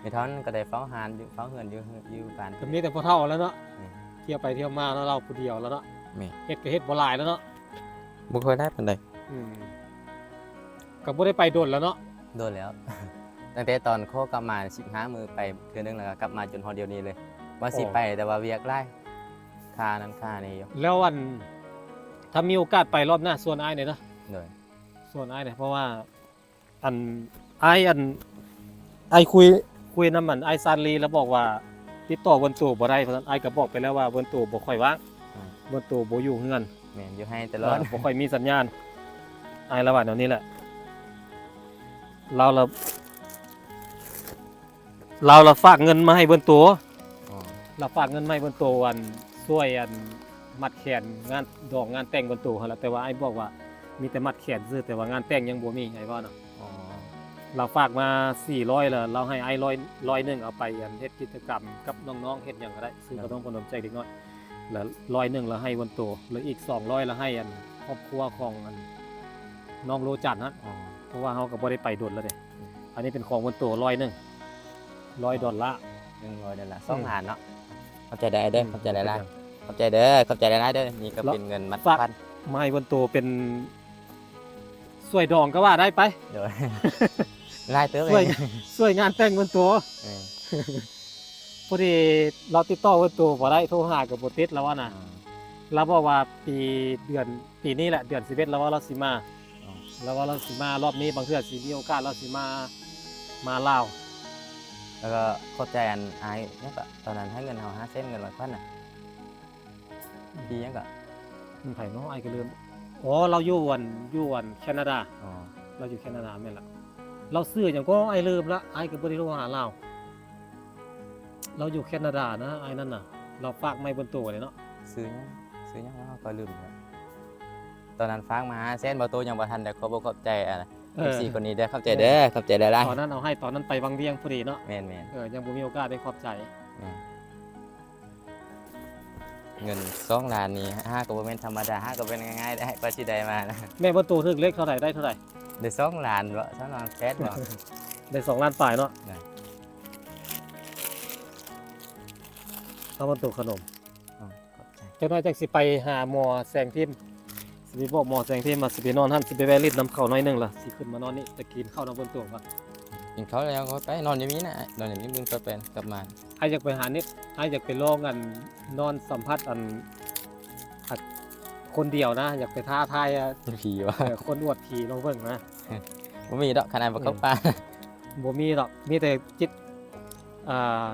ແມ່ເຖົ້ານັ້ນກໍໄດ້ເຝົ້າຮ້ານຢູ່ ເຝົ້າເຮືອນຢູ່ ຢູ່ບ້ານ ກໍມີແຕ່ພໍ່ເຖົ້າແລ້ວເນາະ ແມ່ນ ທ່ຽວໄປທ່ຽວມາເນາະ ລາວຜູ້ດຽວແລ້ວເນາະ ແມ່ນ ເຮັດກໍເຮັດບໍ່ຫຼາຍແລ້ວເນາະ ບໍ່ຄ່ອຍໄດ້ປານໃດ ອືມ ກໍບໍ່ໄດ້ໄປດົນແລ້ວເນາະ ດົນແລ້ວ ຕັ້ງແຕ່ຕອນຂໍກັບມາສິບຫ້າມື້ໄປເທື່ອໜຶ່ງ ແລ້ວກໍກັບມາຈົນຮອດດຽວນີ້ເລີຍ ວ່າຊິໄປ ອໍ ແຕ່ວ່າວຽກຫຼາຍ ຄ່ານັ້ນຄ່ານີ້ຢູ່ ແລ້ວອັນ ຖ້າມີໂອກາດໄປລອບໜ້າຊວນອ້າຍແດ່ເດີ ໂດຍ ຊວນອ້າຍແດ່ ເພາະວ່າ ອັນ ອ້າຍ ອັນ ອ້າຍຄຸຍ ຄຸຍນຳອັນອ້າຍຊານລີ ລະບອກວ່າຕິດຕໍ່ເວີນໂຕບໍ່ໄດ້ ວ່າຊັ້ນ. ອ້າຍກໍບອກໄປແລ້ວວ່າເວີນໂຕບໍ່ຄ່ອຍວ່າງ ອືມ ເວີນໂຕບໍ່ຢູ່ເຮືອນ ແມ່ນ ຢູ່ໄຮ່ຕະຫຼອດ ເອີ ບໍ່ຄ່ອຍມີສັນຍານ. ອ້າຍລະວ່າແນວນີ້ແຫຼະ ລາວລະ ລາວລະຝາກເງິນມາໃຫ້ເວີນໂຕ ອໍ ລາວຝາກເງິນມາໃຫ້ເວີນໂຕ ອັນ ຊ່ວຍ ອັນ ມັດແຂນງານດອງງານແຕ່ງເວີນໂຕຫັ້ນລະ. ແຕ່ວ່າອ້າຍບອກວ່າມີແຕ່ມັດແຂນຊື່ ແຕ່ວ່າງານແຕ່ງຍັງບໍ່ມີ ອ້າຍເວົ້ານະ. ອໍ ລາວຝາກມາສີ່ຮ້ອຍ ລະລາວໃຫ້ອ້າຍຮ້ອຍ ຮ້ອຍໜຶ່ງ ເອົາໄປ ອັນ ເຮັດກິດຈະກຳກັບນ້ອງໆ ເຮັດຫຍັງກໍໄດ້ ຊື້ ເອີ ຂະໜົມຂະໜົມແຈກເດັກນ້ອຍ ລະຮ້ອຍໜຶ່ງ ລະໃຫ້ເວີນໂຕ ລະອີກສອງຮ້ອຍ ລະໃຫ້ ອັນ ຄອບຄົວຂອງ ອັນ ນ້ອງໂລຈັນຫັ້ນ. ອໍ ເພາະວ່າເຮົາກໍບໍ່ໄດ້ໄປດົນແລ້ວເດ້. ອືມ ອັນນີ້ເປັນຂອງເວີນໂຕ ຮ້ອຍໜຶ່ງ ຮ້ອຍດອນລາ ໜຶ່ງຮ້ອຍດອນລາ ອືມ ສອງລ້ານເນາະ. ຂອບໃຈເດີ ເດີ ອືມ ຂອບໃຈຫຼາຍໆ ຂອບໃຈ ຂອບໃຈເດີ ຂອບໃຈຫຼາຍໆເດີ. ນີ້ກໍເປັນເງິນມັດພັນ ມາໃຫ້ເວີນໂຕເປັນ ຊ່ວຍດອງກໍວ່າໄດ້ໄປ ໂດຍ ຫຼາຍເຕີບ ຊ່ວຍ ເອີງ ຊ່ວຍງານແຕ່ງເພິ່ນຕົວະ. ເອີ ພໍດີລາວຕິດຕໍ່ເພິ່ນໂຕບໍ່ໄດ້ ໂທຫາກໍບໍ່ຕິດ ລາວວ່ານະ. ອືມ ລາວບອກວ່າປີເດືອນ ປີນີ້ແຫຼະ ເດືອນສິບເອັດ ລາວວ່າລາວຊິມາ. ອໍ ລາວວ່າລາວຊິມາ ລອບນີ້ບາງເທື່ອຊິມີໂອກາດລາວຊິມາ ມາລາວ. ແລ້ວກໍຂອບໃຈອັນອ້າຍ ຫຍັງກໍຕອນນັ້ນໃຫ້ເງິນເຮົາຫ້າແສນ ເງິນມັດພັນນະ. ປີຫຍັງກໍ ມັນໃຜເນາະ ອ້າຍກໍລືມ. ອໍ ລາວຢູ່ອັນ ຢູ່ອັນແຄນາດາ. ອໍ ລາວຢູ່ແຄນາດາ ແມ່ນລະ. ລາວຊື່ຫຍັງກໍອ້າຍລືມລະ ອ້າຍກໍບໍ່ໄດ້ໂທຫາລາວ. ລາວຢູ່ແຄນາດານະ ອ້າຍນັ້ນນະ ລາວຝາກໄມ້ເບິ່ນໂຕເດ້ເນາະ. ຊື່ຫຍັງ ຊື່ຫຍັງວະ ຂ້ອຍລືມແລ້ວ. ຕອນນັ້ນຝາກມາຫ້າແສນ ບໍ່ໂຕຍັງບໍ່ທັນໄດ້ຂອບອົກຂອບໃຈ ເອີ ເອັຟຊີຄົນນີ້ເດີ ຂອບໃຈເດີ ເອີ ຂອບໃຈຫຼາຍໆ. ຕອນນັ້ນເອົາໃຫ້ ຕອນນັ້ນໄປວັງວຽງພໍດີເນາະ. ແມ່ນໆ ເອີ ຍັງບໍ່ມີໂອກາດໄດ້ຂອບໃຈ. ແມ່ນ. ເງິນສອງລ້ານນີ້ຫາກໍບໍ່ແມ່ນທຳມະດາ ຫາກໍບໍ່ແມ່ນງ່າຍໆເດ້ ກວ່າຊິໄດ້ມານະ. ແມ່ນບໍ່ ໂຕຖືກເລກເທົ່າໃດ ໄດ້ເທົ່າໃດ? ໄດ້ສອງລ້ານບໍ ສອງລ້ານແປດບໍ? ໄດ້ສອງລ້ານປາຍເນາະ. ເອົາມາໂຕຂະໜົມ. ອືມ ຂອບໃຈ. ຈັກໜ້ອຍຈັ່ງຊິໄປຫາໝໍແສງທິມ ຊິໄປບອກໝໍແສງທິມວ່າຊິໄປນອນຫັ້ນ ຊິໄປແວ່ຫຼິ້ນນຳເຂົາໜ້ອຍໜຶ່ງລະ ຊິຂຶ້ນມານອນນີ້ ຈະກິນເຂົ້ານຳເພິ່ນຕົວະກ່ອນ. ກິນເຂົ້າແລ້ວກໍໄປນອນຢູ່ນີ້ນະ ນອນຢູ່ນີ້ ບຶງໄປແປນກັບມາ. ອ້າຍຢາກໄປຫາເນັດ ອ້າຍຢາກໄປລອງອັນ ນອນສຳຜັດອັນ ອັນ ຄົນດຽວນະ ຢາກໄປທ້າທາຍ ຜີຫວາ ເອີ ຄົນອວດຜີລອງເບິ່ງນະ. ບໍ່ມີດອກ ຂະໜາດບໍ່ເຂົ້າປ່າ ບໍ່ມີດອກ ມີແຕ່ຈິດ ອ່າ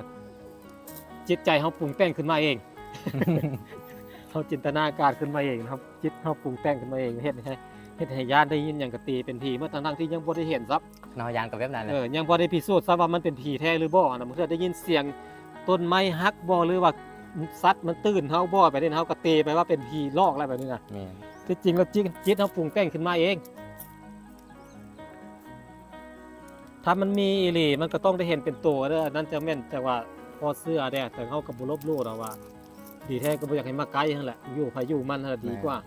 ຈິດໃຈເຮົາປຸງແຕ່ງຂຶ້ນມາເອງ ເຮົາຈິນຕະນາການຂຶ້ນມາເອງ ເຮົາ ຈິດເຮົາປຸງແຕ່ງຂຶ້ນມາເອງ ເຮັດໃຫ້ ເຮັດໃຫ້ຢ້ານ ໄດ້ຍິນຫຍັງກໍຕີເປັນຜີໝົດ ທັງໆທີ່ຍັງບໍ່ໄດ້ເຫັນຊ້ຳ. ເຮົາຢ້ານກໍແບບນັ້ນແຫຼະ ເອີ ຍັງບໍ່ໄດ້ພິສູດຊ້ຳວ່າມັນເປັນຜີແທ້ຫຼືບໍ່. ອັນນັ້ນ ບາງເທື່ອໄດ້ຍິນສຽງຕົ້ນໄມ້ຫັກບໍ ຫຼືວ່າສັດມັນຕື່ນເຮົາບໍ ແບບນີ້ ເຮົາກໍຕີໄປວ່າເປັນຜີຫຼອກແລ້ວ ແບບນີ້ນະ. ແມ່ນ. ທີ່ຈິງແລ້ວຈິດ ຈິດເຮົາປຸງແຕ່ງຂຶ້ນມາເອງ. ຖ້າມັນມີອີ່ຫຼີ ມັນກໍຕ້ອງໄດ້ເຫັນເປັນໂຕເດີ ອັນນັ້ນຈັ່ງແມ່ນ ຈັ່ງວ່າພໍເຊື່ອແດ່. ແຕ່ເຮົາກໍບໍ່ລົບຫຼູ່ດອກວ່າ ດີແທ້ກໍບໍ່ຢາກໃຫ້ມາໃກ້ຫັ້ນແຫຼະ ຢູ່ໃຜຢູ່ມັນຫັ້ນລະດີກວ່າ.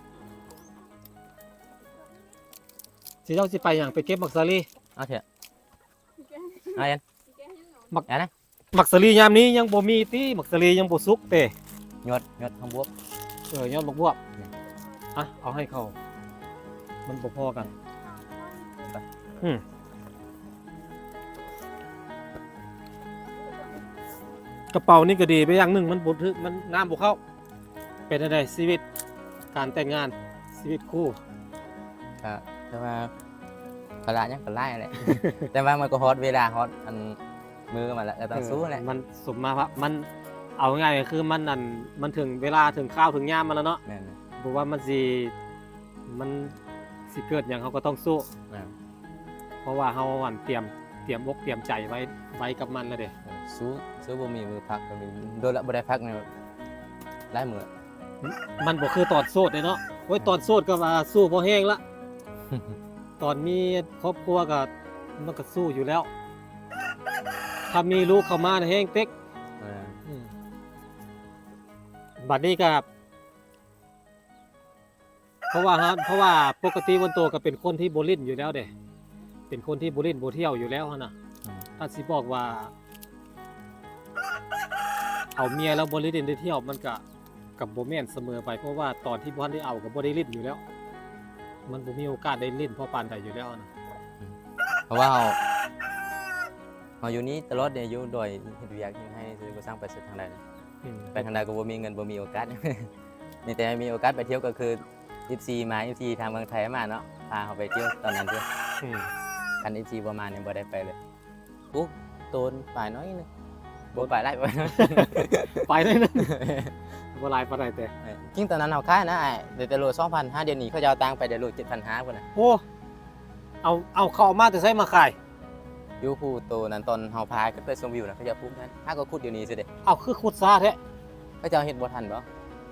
ແມ່ນ. ຊິ ເຈົ້າຊິໄປຫຍັງ? ໄປເກັບໝາກສາລີ? ເອົາເຖາະ ເອົາເອັນ ໝາກ ອັນນະ ໝາກສາລີຍາມນີ້ຍັງບໍ່ມີຕິ ໝາກສາລີຍັງບໍ່ສຸກເຕ. ຍອດ ຍອດຫາກບວບ ເອີ ຍອດໝາກບວບ. ນີ້ ອ່ະ ເອົາໃຫ້ເຂົາ ມັນບໍ່ພໍກັນ. ໄປ ອືມ ກະເປົານີ້ກໍດີໄປຢ່າງໜຶ່ງ ມັນບໍ່ຖືກ ມັນ ນ້ຳບໍ່ເຂົ້າ. ເປັນຈັ່ງໃດຊີວິດການແຕ່ງງານ ຊີວິດຄູ່? ກະຖືວ່າພາລະຫຍັງກໍຫຼາຍແຫຼະ ແຕ່ວ່າມັນກໍຮອດເວລາ ຮອດອັນມື້ມັນແຫຼະ ກໍຕ້ອງ ເອີ ສູ້ແຫຼະ. ມັນສົມມາພະ ມັນ ເອົາງ່າຍໆ ກໍຄືມັນ ອັນ ມັນເຖິງເວລາ ເຖິງຄາວເຖິງຍາມມັນແລ້ວເນາະ. ແມ່ນ. ບໍ່ວ່າມັນຊິ ມັນຊິເກີດຫຍັງ ເຮົາກໍຕ້ອງສູ້. ແມ່ນ. ເພາະວ່າເຮົາ ອັນ ຕຽມ ຕຽມອົກຕຽມໃຈໄວ້ ໄວ້ກັບມັນແລ້ວເດ້. ເອີ ສູ້ ສູ້ບໍ່ມີມື້ພັກ ກໍມີ ໂດນລະ ບໍ່ໄດ້ພັກນີ້ຫຼາຍມື້. ມັນບໍ່ຄືຕອນໂສດເດ້ເນາະ. ໂອ້ຍ ອືມ ຕອນໂສດກໍວ່າສູ້ພໍແຮງລະ ຕອນມີຄອບຄົວກໍ ມັນກໍສູ້ຢູ່ແລ້ວ. ຖ້າມີລູກເຂົ້າມານະແຮງເຕັກ. ເອີ ອືມ ບັດນີ້ກໍ ເພາະວ່າ ເພາະວ່າປົກກະຕິເພິ່ນໂຕກໍເປັນຄົນທີ່ບໍ່ຫຼິ້ນຢູ່ແລ້ວເດ້ ເປັນຄົນທີ່ບໍ່ຫຼິ້ນບໍ່ທ່ຽວຢູ່ແລ້ວຫັ້ນນະ. ອືມ ຖ້າຊິບອກວ່າເອົາເມຍແລ້ວບໍ່ໄດ້ຫຼິ້ນໄດ້ທ່ຽວ ມັນກະ ກະບໍ່ແມ່ນສະເໝີໄປ ເພາະວ່າຕອນທີ່ບໍ່ທັນໄດ້ເອົາກໍບໍ່ໄດ້ຫຼິ້ນຢູ່ແລ້ວ ມັນບໍ່ມີໂອກາດໄດ້ຫຼິ້ນພໍປານໃດຢູ່ແລ້ວນະ. ອືມ ເພາະວ່າເຮົາ ເຮົາຢູ່ນີ້ຕະຫຼອດເດ້ ຢູ່ດອຍເຮັດວຽກເຮັດໄຮ່ ບໍ່ຊ່າງໄປໄສທາງໃດ. ອືມ ໄປທາງໃດກໍບໍ່ມີເງິນ ບໍ່ມີໂອກາດ ມີແຕ່ມີໂອກາດໄປທ່ຽວກໍຄື ເອັຟຊີ ມາ ເອັຟຊີ ທາງເມືອງໄທມາເນາະ ພາເຮົາໄປທ່ຽວຕອນນັ້ນເດ້. ອືມ ຄັນ ເອັຟຊີ ບໍ່ມານີ້ບໍ່ໄດ້ໄປເລີຍ. ໂອ້ ໂຕນປາຍໜ້ອຍໜຶ່ງ ບໍ່ປາຍຫຼາຍປານນັ້ນ ປາຍໜ້ອຍໜຶ່ງ ບໍ່ຫຼາຍປານໃດແຕ່ ເອີ ຈິງຕອນນັ້ນເຮົາຂາຍນະອ້າຍ ໄດ້ແຕ່ໂລສອງພັນຫ້າ ດຽວນີ້ເຂົາເຈົ້າຕ່າງໄປໄດ້ໂລເຈັດພັນຫ້າພຸ້ນນະ. ໂອ້ ເອົາ ເອົາ ເຂົາເອົາມາແຕ່ໃສມາຂາຍ? ຢູ່ພູໂຕນັ້ນ ຕອນເຮົາພາຂຶ້ນໄປຊົມວິວນະ ເຂົາເຈົ້າປູກໃຫ້ ຫາກໍຂຸດດຽວນີ້ຊິເດ. ເອົາ ຄືຂຸດຊ້າແທ້? ເຂົາເຈົ້າເຮັດບໍ່ທັນບໍ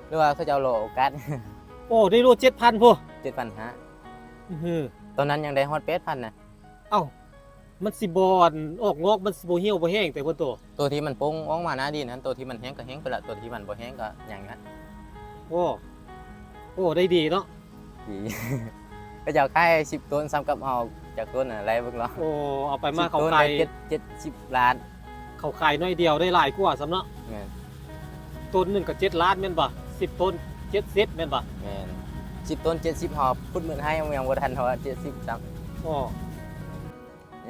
ຫຼືວ່າເຂົາເຈົ້າລໍໂອກາດ? ໂອ້ ໄດ້ໂລເຈັດພັນພຸ້ນ ເຈັດພັນຫ້າ. ອື ຕອນນັ້ນຍັງໄດ້ຮອດແປດພັນນະ. ເອົ້າ ມັນຊິບໍ່ ອັນ ອອກງອກ ມັນຊິບໍ່ຫ່ຽວບໍ່ແຫ້ງແຕ່ເພິ່ນໂຕ? ໂຕທີ່ມັນປົ່ງອອກມາໜ້າດິນຫັ້ນ ໂຕທີ່ມັນແຫ້ງກໍແຫ້ງໄປລະ ໂຕທີ່ມັນບໍ່ແຫ້ງກໍຍັງຢູ່ຫັ້ນ. ໂອ້ ໂອ້ ໄດ້ດີເນາະ. ດີ ເຂົາເຈົ້າຂາຍສິບໂຕນ ສ່ຳກັບເຮົາຈັກໂຕນນະ ໄລ່ເບິ່ງລະ. ໂອ້ ເອົາໄປມາເຂົາຂາຍເຈັດ ເຈັດສິບລ້ານ. ເຂົາຂາຍໜ້ອຍດຽວໄດ້ຫຼາຍກວ່າຊ້ຳເນາະ. ແມ່ນ. ໂຕນໜຶ່ງກໍເຈັດລ້ານແມ່ນບໍ່? ສິບໂຕນເຈັດສິບແມ່ນບໍ່? ແມ່ນ. ສິບໂຕນເຈັດສິບ ເຮົາພຸດໝື່ນໃຫ້ ຍັງບໍ່ທັນເທົ່າເຈັດສິບຊ້ຳ. ອໍ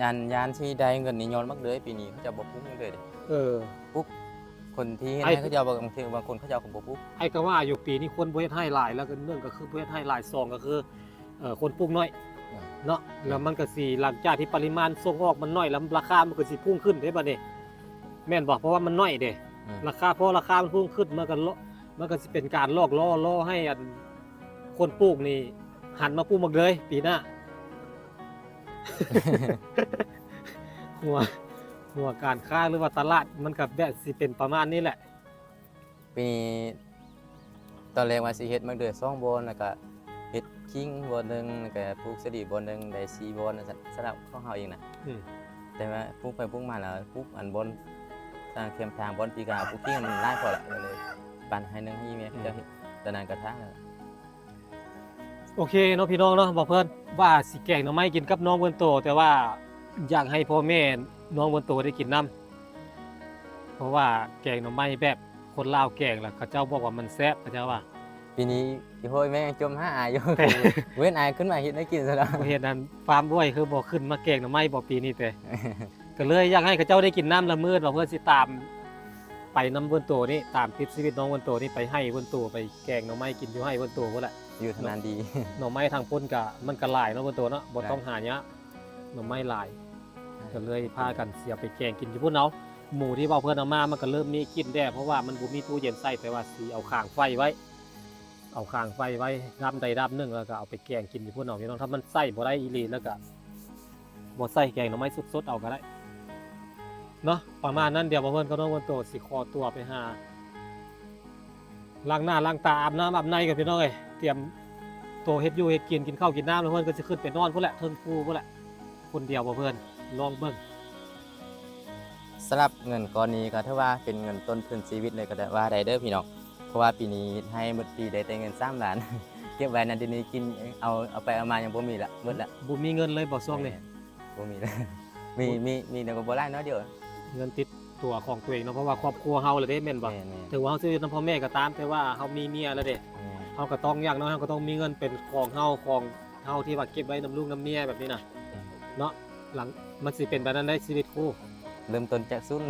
ຢ້ານ ຢ້ານຊິໄດ້ເງິນນີ້ຍ້ອນໝາກເດືອຍ ປີນີ້ເຂົາເຈົ້າບໍ່ປູກໝາກເດືອຍເດ້. ເອີ ປູກ ຄົນທີ່ເຮັດໄຮ່ເຂົາເຈົ້າ ບາງເທື່ອບາງຄົນເຂົາເຈົ້າກໍບໍ່ປູກ. ໃຫ້ກໍວ່າຢູ່ ປີນີ້ຄົນບໍ່ເຮັດໄຮ່ຫຼາຍ ແລ້ວກໍໜຶ່ງກໍຄືບໍ່ເຮັດໄຮ່ຫຼາຍ ສອງກໍຄື ເອີ ຄົນປູກໜ້ອຍ ອືມ ເນາະ. ແລ້ວມັນກໍຊິ ຫຼັງຈາກທີ່ປະລິມານສົ່ງອອກມັນໜ້ອຍ ແລ້ວລາຄາມັນກໍຊິພຸ່ງຂຶ້ນເດ້ບັດນີ້ ແມ່ນບໍ່? ເພາະວ່າມັນໜ້ອຍເດ້. ອືມ ລາຄາ ພໍລາຄາມັນພຸ່ງຂຶ້ນ ມັນກໍ ມັນກໍຊິເປັນການຫຼອກຫຼໍ່ ຫຼໍ່ໃຫ້ອັນ ຄົນປູກນີ້ຫັນມາປູກໝາກເດືອຍປີໜ້າ. ຫົວ ຫົວການຄ້າ ຫຼືວ່າຕະຫຼາດ ມັນກໍແບບຊິເປັນປະມານນີ້ແຫຼະ. ປີນີ້ຕອນແລກວ່າຊິເຮັດໝາກເດືອຍສອງບ່ອນ ແລ້ວກະເຮັດຂີງບ່ອນໜຶ່ງ ແລ້ວກະປູກສາລີບ່ອນໜຶ່ງ ໄດ້ສີ່ບ່ອນ ສຳ ສຳລັບຂອງເຮົາເອງນະ. ອືມ ແຕ່ວ່າປູກໄປປູກມາແລ້ວ ປູກອັນບ່ອນທາງແຄມທາງບ່ອນປີກາ ປູກຂີງມັນຫຼາຍພໍລະ ກໍເລີຍປັນໃຫ້ໜຶ່ງໃຫ້ແມ່ເຂົາເຈົ້າເຮັດ ອືມ ຕອນນັ້ນກະທາງແລ້ວ. ໂອເຄເນາະພີ່ນ້ອງເນາະ ບໍ່ເພິ່ນວ່າຊິແກງໜໍ່ໄມ້ກິນກັບນ້ອງເວີນໂຕ ແຕ່ວ່າຢາກໃຫ້ພໍ່ແມ່ນ້ອງເວີນໂຕໄດ້ກິນນຳ ເພາະວ່າແກງໜໍ່ໄມ້ແບບຄົນລາວແກງລະ ເຂົາເຈົ້າບອກວ່າມັນແຊບ ເຂົາເຈົ້າວ່າ. ປີນີ້ ໂອ້ຍ ແມ່ຍັງຈົ່ມຫາອ້າຍຢູ່ ເວັ້ນອ້າຍຂຶ້ນມາເຮັດແນວກິນຊະແລ້ວ. ບໍ່ເຮັດນັ້ນ ຟາມດ້ວຍ ຄືບໍ່ຂຶ້ນມາແກງໜໍ່ໄມ້ບໍ່ປີນີ້ແຕ່ ກໍເລີຍຢາກໃຫ້ເຂົາເຈົ້າໄດ້ກິນນ້ຳລະມື້ ວ່າເພື່ອຊິຕາມໄປນຳເວີນໂຕນີ້ ຕາມຕິດຊີວິດນ້ອງເວີນໂຕນີ້ ໄປໄຮ່ເວີນໂຕ ໄປແກງໜໍ່ໄມ້ກິນຢູ່ໄຮ່ເວີນໂຕພຸ້ນແຫຼະ. ຢູ່ທາງນັ້ນດີ ໜໍ່ໄມ້ທາງພຸ້ນກະ ມັນກະຫຼາຍເນາະເວີນໂຕເນາະ ບໍ່ຕ້ອງຫາຍາກ ໜໍ່ໄມ້ຫຼາຍ ກໍເລີຍພາກັນຊິເອົາໄປແກງກິນຢູ່ພຸ້ນເອົາ. ໝູທີ່ເວົ້າເພື່ອນເອົາມາ ມັນກໍເລີ່ມມີກິ່ນແດ່ ເພາະວ່າມັນບໍ່ມີຕູ້ເຢັນໃສ່ ແຕ່ວ່າຊິເອົາຄາງໄຟໄວ້ ເອົາຄາງໄຟໄວ້ດ້າມໃດດ້າມໜຶ່ງ ແລ້ວກໍເອົາໄປແກງກິນຢູ່ພຸ້ນເອົາພີ່ນ້ອງ. ຖ້າມັນໃສ່ບໍ່ໄດ້ອີ່ຫຼີ ແລ້ວກໍບໍ່ໃສ່ ແກງໜໍ່ໄມ້ສົດໆເອົາກໍໄດ້ເນາະ. ປະມານນັ້ນ ດຽວບ່າວເພິ່ນກັບນ້ອງເວີນໂຕຊິຂໍຕົວໄປຫາລ້າງໜ້າລ້າງຕາ ອາບນ້ຳອາບໃນກ່ອນພີ່ນ້ອງເອີຍ ຕຽມໂຕເຮັດຢູ່ເຮັດກິນ ກິນເຂົ້າກິນນ້ຳ ແລ້ວເພິ່ນກໍຊິຂຶ້ນໄປນອນພຸ້ນແຫຼະ ເທິງພູພຸ້ນແຫຼະ ຄົນດຽວບ່າວເພິ່ນ ລອງເບິ່ງ. ສຳລັບເງິນກ້ອນນີ້ກໍຖືວ່າເປັນເງິນຕົ້ນທຶນຊີວິດເລີຍກໍໄດ້ ວ່າໄດ້ເດີພີ່ນ້ອງ. ເພາະວ່າປີນີ້ເຮັດໄຮ່ໝົດປີໄດ້ແຕ່ເງິນສາມລ້ານ ເກັບໄວ້ນະ ດຽວນີ້ກິນ ເອົາ ເອົາໄປເອົາມາຍັງບໍ່ມີລະ ໝົດລະ. ບໍ່ມີເງິນເລີຍບໍ່ຊ່ວງນີ້? ແມ່ນ ບໍ່ມີເລີຍ ມີ ມີ ມີແຕ່ກໍບໍ່ຫຼາຍ ໜ້ອຍດຽວ. ເງິນຕິດຕົວຂອງຕົວເອງເນາະ ເພາະວ່າຄອບຄົວເຮົາລະເດ້ ແມ່ນບໍ່? ແມ່ນໆ. ເຖິງວ່າເຮົາຊິຢູ່ນຳພໍ່ແມ່ກໍຕາມ ແຕ່ວ່າເຮົາມີເມຍລະເດ້. ແມ່ນ ເຮົາກໍຕ້ອງ ຢ່າງໜ້ອຍເຮົາກໍຕ້ອງມີເງິນເປັນຂອງເຮົາ ຂອງເຮົາທີ່ວ່າເກັບໄວ້ນຳລູກນຳເມຍແບບນີ້ນະ ອືມ ເນາະ. ຫຼັງ ມັນຊິເປັນແບບນັ້ນໄດ໋ ຊີວິດຄູ່ ເລີ່ມຕົ້ນຈາກສູນ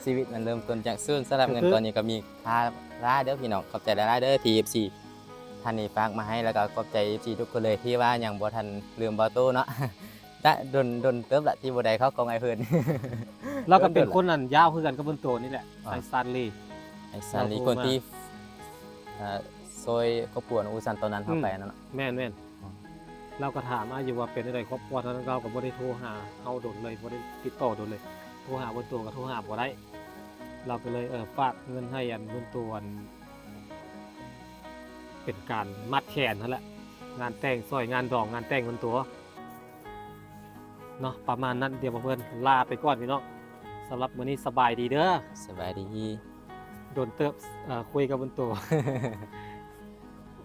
ຊີວິດມັນເລີ່ມຕົ້ນຈາກສູນ. ສຳລັບເງິນ ຄື ກ້ອນນີ້ກໍມີຄ່າຫຼາຍເດີພີ່ນ້ອງ ຂອບໃຈຫຼາຍໆເດີທີ່ເອັຟຊີທ່ານນີ້ຝາກມາໃຫ້ ແລ້ວກໍຂອບໃຈເອັຟຊີທຸກຄົນເລີຍທີ່ວ່າຍັງບໍ່ທັນລືມບ່າວໂຕເນາະ. ດະ ດົນ ດົນເຕີບລະທີ່ບໍ່ໄດ້ເຂົ້າກ້ອງອ້າຍເພິ່ນ. ລາວກໍເປັນຄົນອັນຍາວຄືກັນກັບເພິ່ນໂຕນີ້ແຫຼະ ອໍ ອ້າຍຊານລີ ອ້າຍຊານລີ ຄົນທີ່ ເອີ ຊ່ອຍຄອບຄົວຂອງອູຊັນຕອນນັ້ນເຮົາ ອືມ ໄປນັ້ນເນາະ. ແມ່ນໆ ອໍ ລາວກໍຖາມອ້າຍຢູ່ວ່າເປັນຈັ່ງໃດຄອບຄົວ ທາງລາວກໍບໍ່ໄດ້ໂທຫາເຮົາດົນເລີຍ ບໍ່ໄດ້ຕິດຕໍ່ດົນເລີຍ ໂທຫາເພິ່ນໂຕກໍໂທຫາບໍ່ໄດ້. ລາວກໍເລີຍ ເອີ ຝາກເງິນໃຫ້ອັນເພິ່ນໂຕ ອັນ ເປັນການມັດແຂນຫັ້ນແຫຼະ ງານແຕ່ງ ຊ່ອຍງານດອງງານແຕ່ງເພິ່ນໂຕ ເນາະ ປະມານນັ້ນ. ດຽວບ່າວເພິ່ນລາໄປກ່ອນພີ່ນ້ອງ ສຳລັບມື້ນີ້ສະບາຍດີເດີ. ສະບາຍດີ. ດົນເຕີບ ເອີ ຄຸຍກັບເພິ່ນໂຕ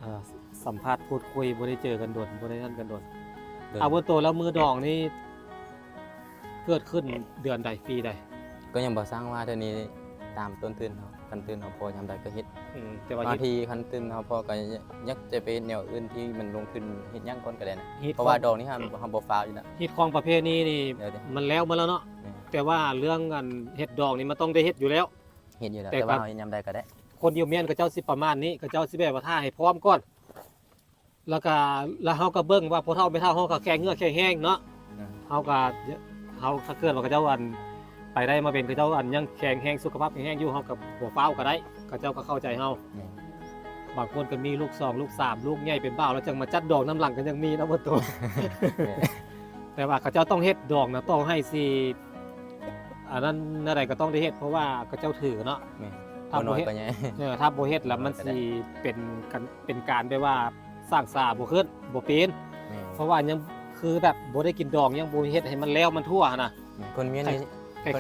ເອີ ສຳພາດພູດຄຸຍ ບໍ່ໄດ້ເຈີກັນດົນ ບໍ່ໄດ້ນັ້ນກັນດົນ. ດົນ ເອົາ ເພິ່ນໂຕ ແລ້ວມື້ດອງນີ້ເກີດຂຶ້ນເດືອນໃດ ປີໃດ? ກໍຍັງບໍ່ຊ່າງວ່າ ເທື່ອນີ້ຕາມຕົ້ນທຶນເຮົາ ຄັນທຶນເຮົາພໍຍາມໃດກໍເຮັດ. ອືມ ແຕ່ວ່າບາງທີຄັນທຶນເຮົາພໍກໍ ຢາກຈະໄປເຮັດແນວອື່ນທີ່ມັນລົງທຶນເຮັດຫຍັງກ່ອນກໍໄດ້ນະ ເພາະວ່າດອງນີ້ເຮົາ ເຮົາບໍ່ຟ້າວຢູ່ແລ້ວ. ຮີດຄອງປະເພນີນີ້ ແລ້ວເດ້ ມັນແລ້ວໝົດແລ້ວເນາະ. ແມ່ນ ແຕ່ວ່າເລື່ອງອັນເຮັດດອງນີ້ມັນຕ້ອງໄດ້ເຮັດຢູ່ແລ້ວ. ເຮັດຢູ່ແລ້ວ ແຕ່ ແຕ່ວ່າເຮົາເຮັດຍາມໃດກໍໄດ້. ຄົນຢູ່ມ້ຽນເຂົາເຈົ້າຊິປະມານນີ້ ເຂົາເຈົ້າຊິແບບວ່າຖ້າໃຫ້ພ້ອມກ່ອນ ແລ້ວກໍ ແລ້ວເຮົາກໍເບິ່ງວ່າພໍ່ເຖົ້າແມ່ເຖົ້າເຮົາກໍແຂງເຫື່ອແຂງແຮງເນາະ. ເອີ ເຮົາກໍ ເຮົາ ຖ້າເກີດວ່າເຂົາເຈົ້າອັນ ປໄດ້ມາເປັນ ເຂົາເຈົ້າອັນຍັງແຂງແຮງ ສຸຂະພາບແຂງແຮງຢູ່ ເຮົາກໍບໍ່ຟ້າວກໍໄດ້ ເຂົາເຈົ້າກໍເຂົ້າໃຈເຮົາ. ແມ່ນ. ບາງຄົນກໍມີລູກສອງ ລູກສາມ ລູກໃຫຍ່ເປັນບ່າວແລ້ວ ຈັ່ງມາຈັດດອງນຳຫຼັງກໍຍັງມີເນາະ ບໍ່ໂຕ. ແມ່ນ. ແຕ່ວ່າເຂົາເຈົ້າຕ້ອງເຮັດດອງນະ ຕໍ່ໃຫ້ຊິ ອັນນັ້ນແນວໃດກໍຕ້ອງໄດ້ເຮັດ ເພາະວ່າເຂົາເຈົ້າຖືເນາະ. ແມ່ນ. ຖ້າບໍ່ເຮັດ ເອີ ຖ້າບໍ່ເຮັດແລ້ວມັນຊິເປັນການ ເປັນການແບບວ່າສ້າງສາບໍ່ຂຶ້ນ ບໍ່ເປັນ. ແມ່ນ. ເພາະວ່າຍັງຄືແບບບໍ່ໄດ້ກິນດອງ ຍັງບໍ່ເຮັດໃຫ້ມັນແລ້ວມັນທົ່ວຫັ້ນນະ. ແມ່ນ. ຄົນມ້ຽນນີ້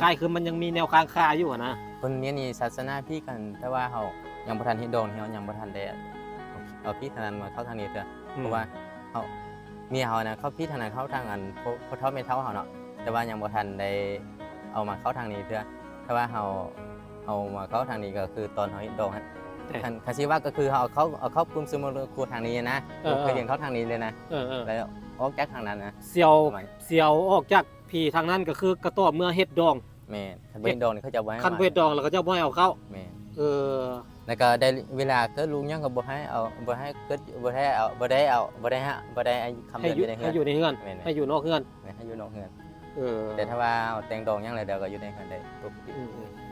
ຄ້າຍໆຄືມັນຍັງມີແນວຄ້າງຄາຢູ່ຫັ້ນນະ. ຄົນມ້ຽນນີ້ສາສະໜາຜິດກັນ ແຕ່ວ່າເຮົາຍັງບໍ່ທັນເຮັດດອງ ເຮົາຍັງບໍ່ທັນໄດ້ເອົາຜິດທາງນັ້ນມາເຂົ້າທາງນີ້ເທື່ອ. ອືມ. ເພາະວ່າເຮົາ ເມຍເຮົານະ ເຂົາຜິດທາງນັ້ນ ເຂົ້າທາງອັນ ພໍ່ ພໍ່ເຖົ້າແມ່ເຖົ້າເຮົາເນາະ ແຕ່ວ່າຍັງບໍ່ທັນໄດ້ເອົາມາເຂົ້າທາງນີ້ເທື່ອ. ແຕ່ວ່າເຮົາເອົາມາເຂົ້າທາງນີ້ ກໍຄືຕອນເຮົາເຮັດດອງຫັ້ນ ແຕ່ຄັນ ຄັນຊິວ່າກໍຄືເຮົາເອົາເຂົ້າ ເອົາເຂົ້າປຶ້ມຊຸມຄົວທາງນີ້ນະ. ເອີ ເອີ ເຂົ້າທາງນີ້ເລີຍນະ. ເອີ ເອີ ແລ້ວອອກຈາກທາງນັ້ນນະ. ສຽວ ປະມານ ສຽວອອກຈາກຜີທາງນັ້ນ ກໍຄືກໍຕໍ່ເມື່ອເຮັດດອງ. ແມ່ນ. ຄັນບໍ່ເຮັດດອງນີ້ ເຂົາເຈົ້າບໍ່ໃຫ້ ຄັນບໍ່ເຮັດດອງແລ້ວ ເຂົາເຈົ້າບໍ່ໃຫ້ເອົາເຂົ້າ. ແມ່ນ. ເອີ ແລ້ວກໍໄດ້ເວລາເກີດລູກຫຍັງກໍບໍ່ໃຫ້ເອົາ ບໍ່ໃຫ້ເກີດ ບໍ່ໄດ້ເອົາ ບໍ່ໄດ້ເອົາ ບໍ່ໄດ້ຫາ ບໍ່ໄດ້ໃຫ້ຄຳເດືອນຢູ່ໃນເຮືອນ ໃຫ້ຢູ່ໃນເຮືອນ. ແມ່ນ. ໃຫ້ຢູ່ນອກເຮືອນ. ແມ່ນ ໃຫ້ຢູ່ນອກເຮືອນ. ເອີ ແຕ່ຖ້າວ່າເຮົາແຕ່ງດອງຫຍັງແລ້ວ ດຽວກໍຢູ່ໃນເຮືອນໄດ້ປົກກະຕິ. ອືມ.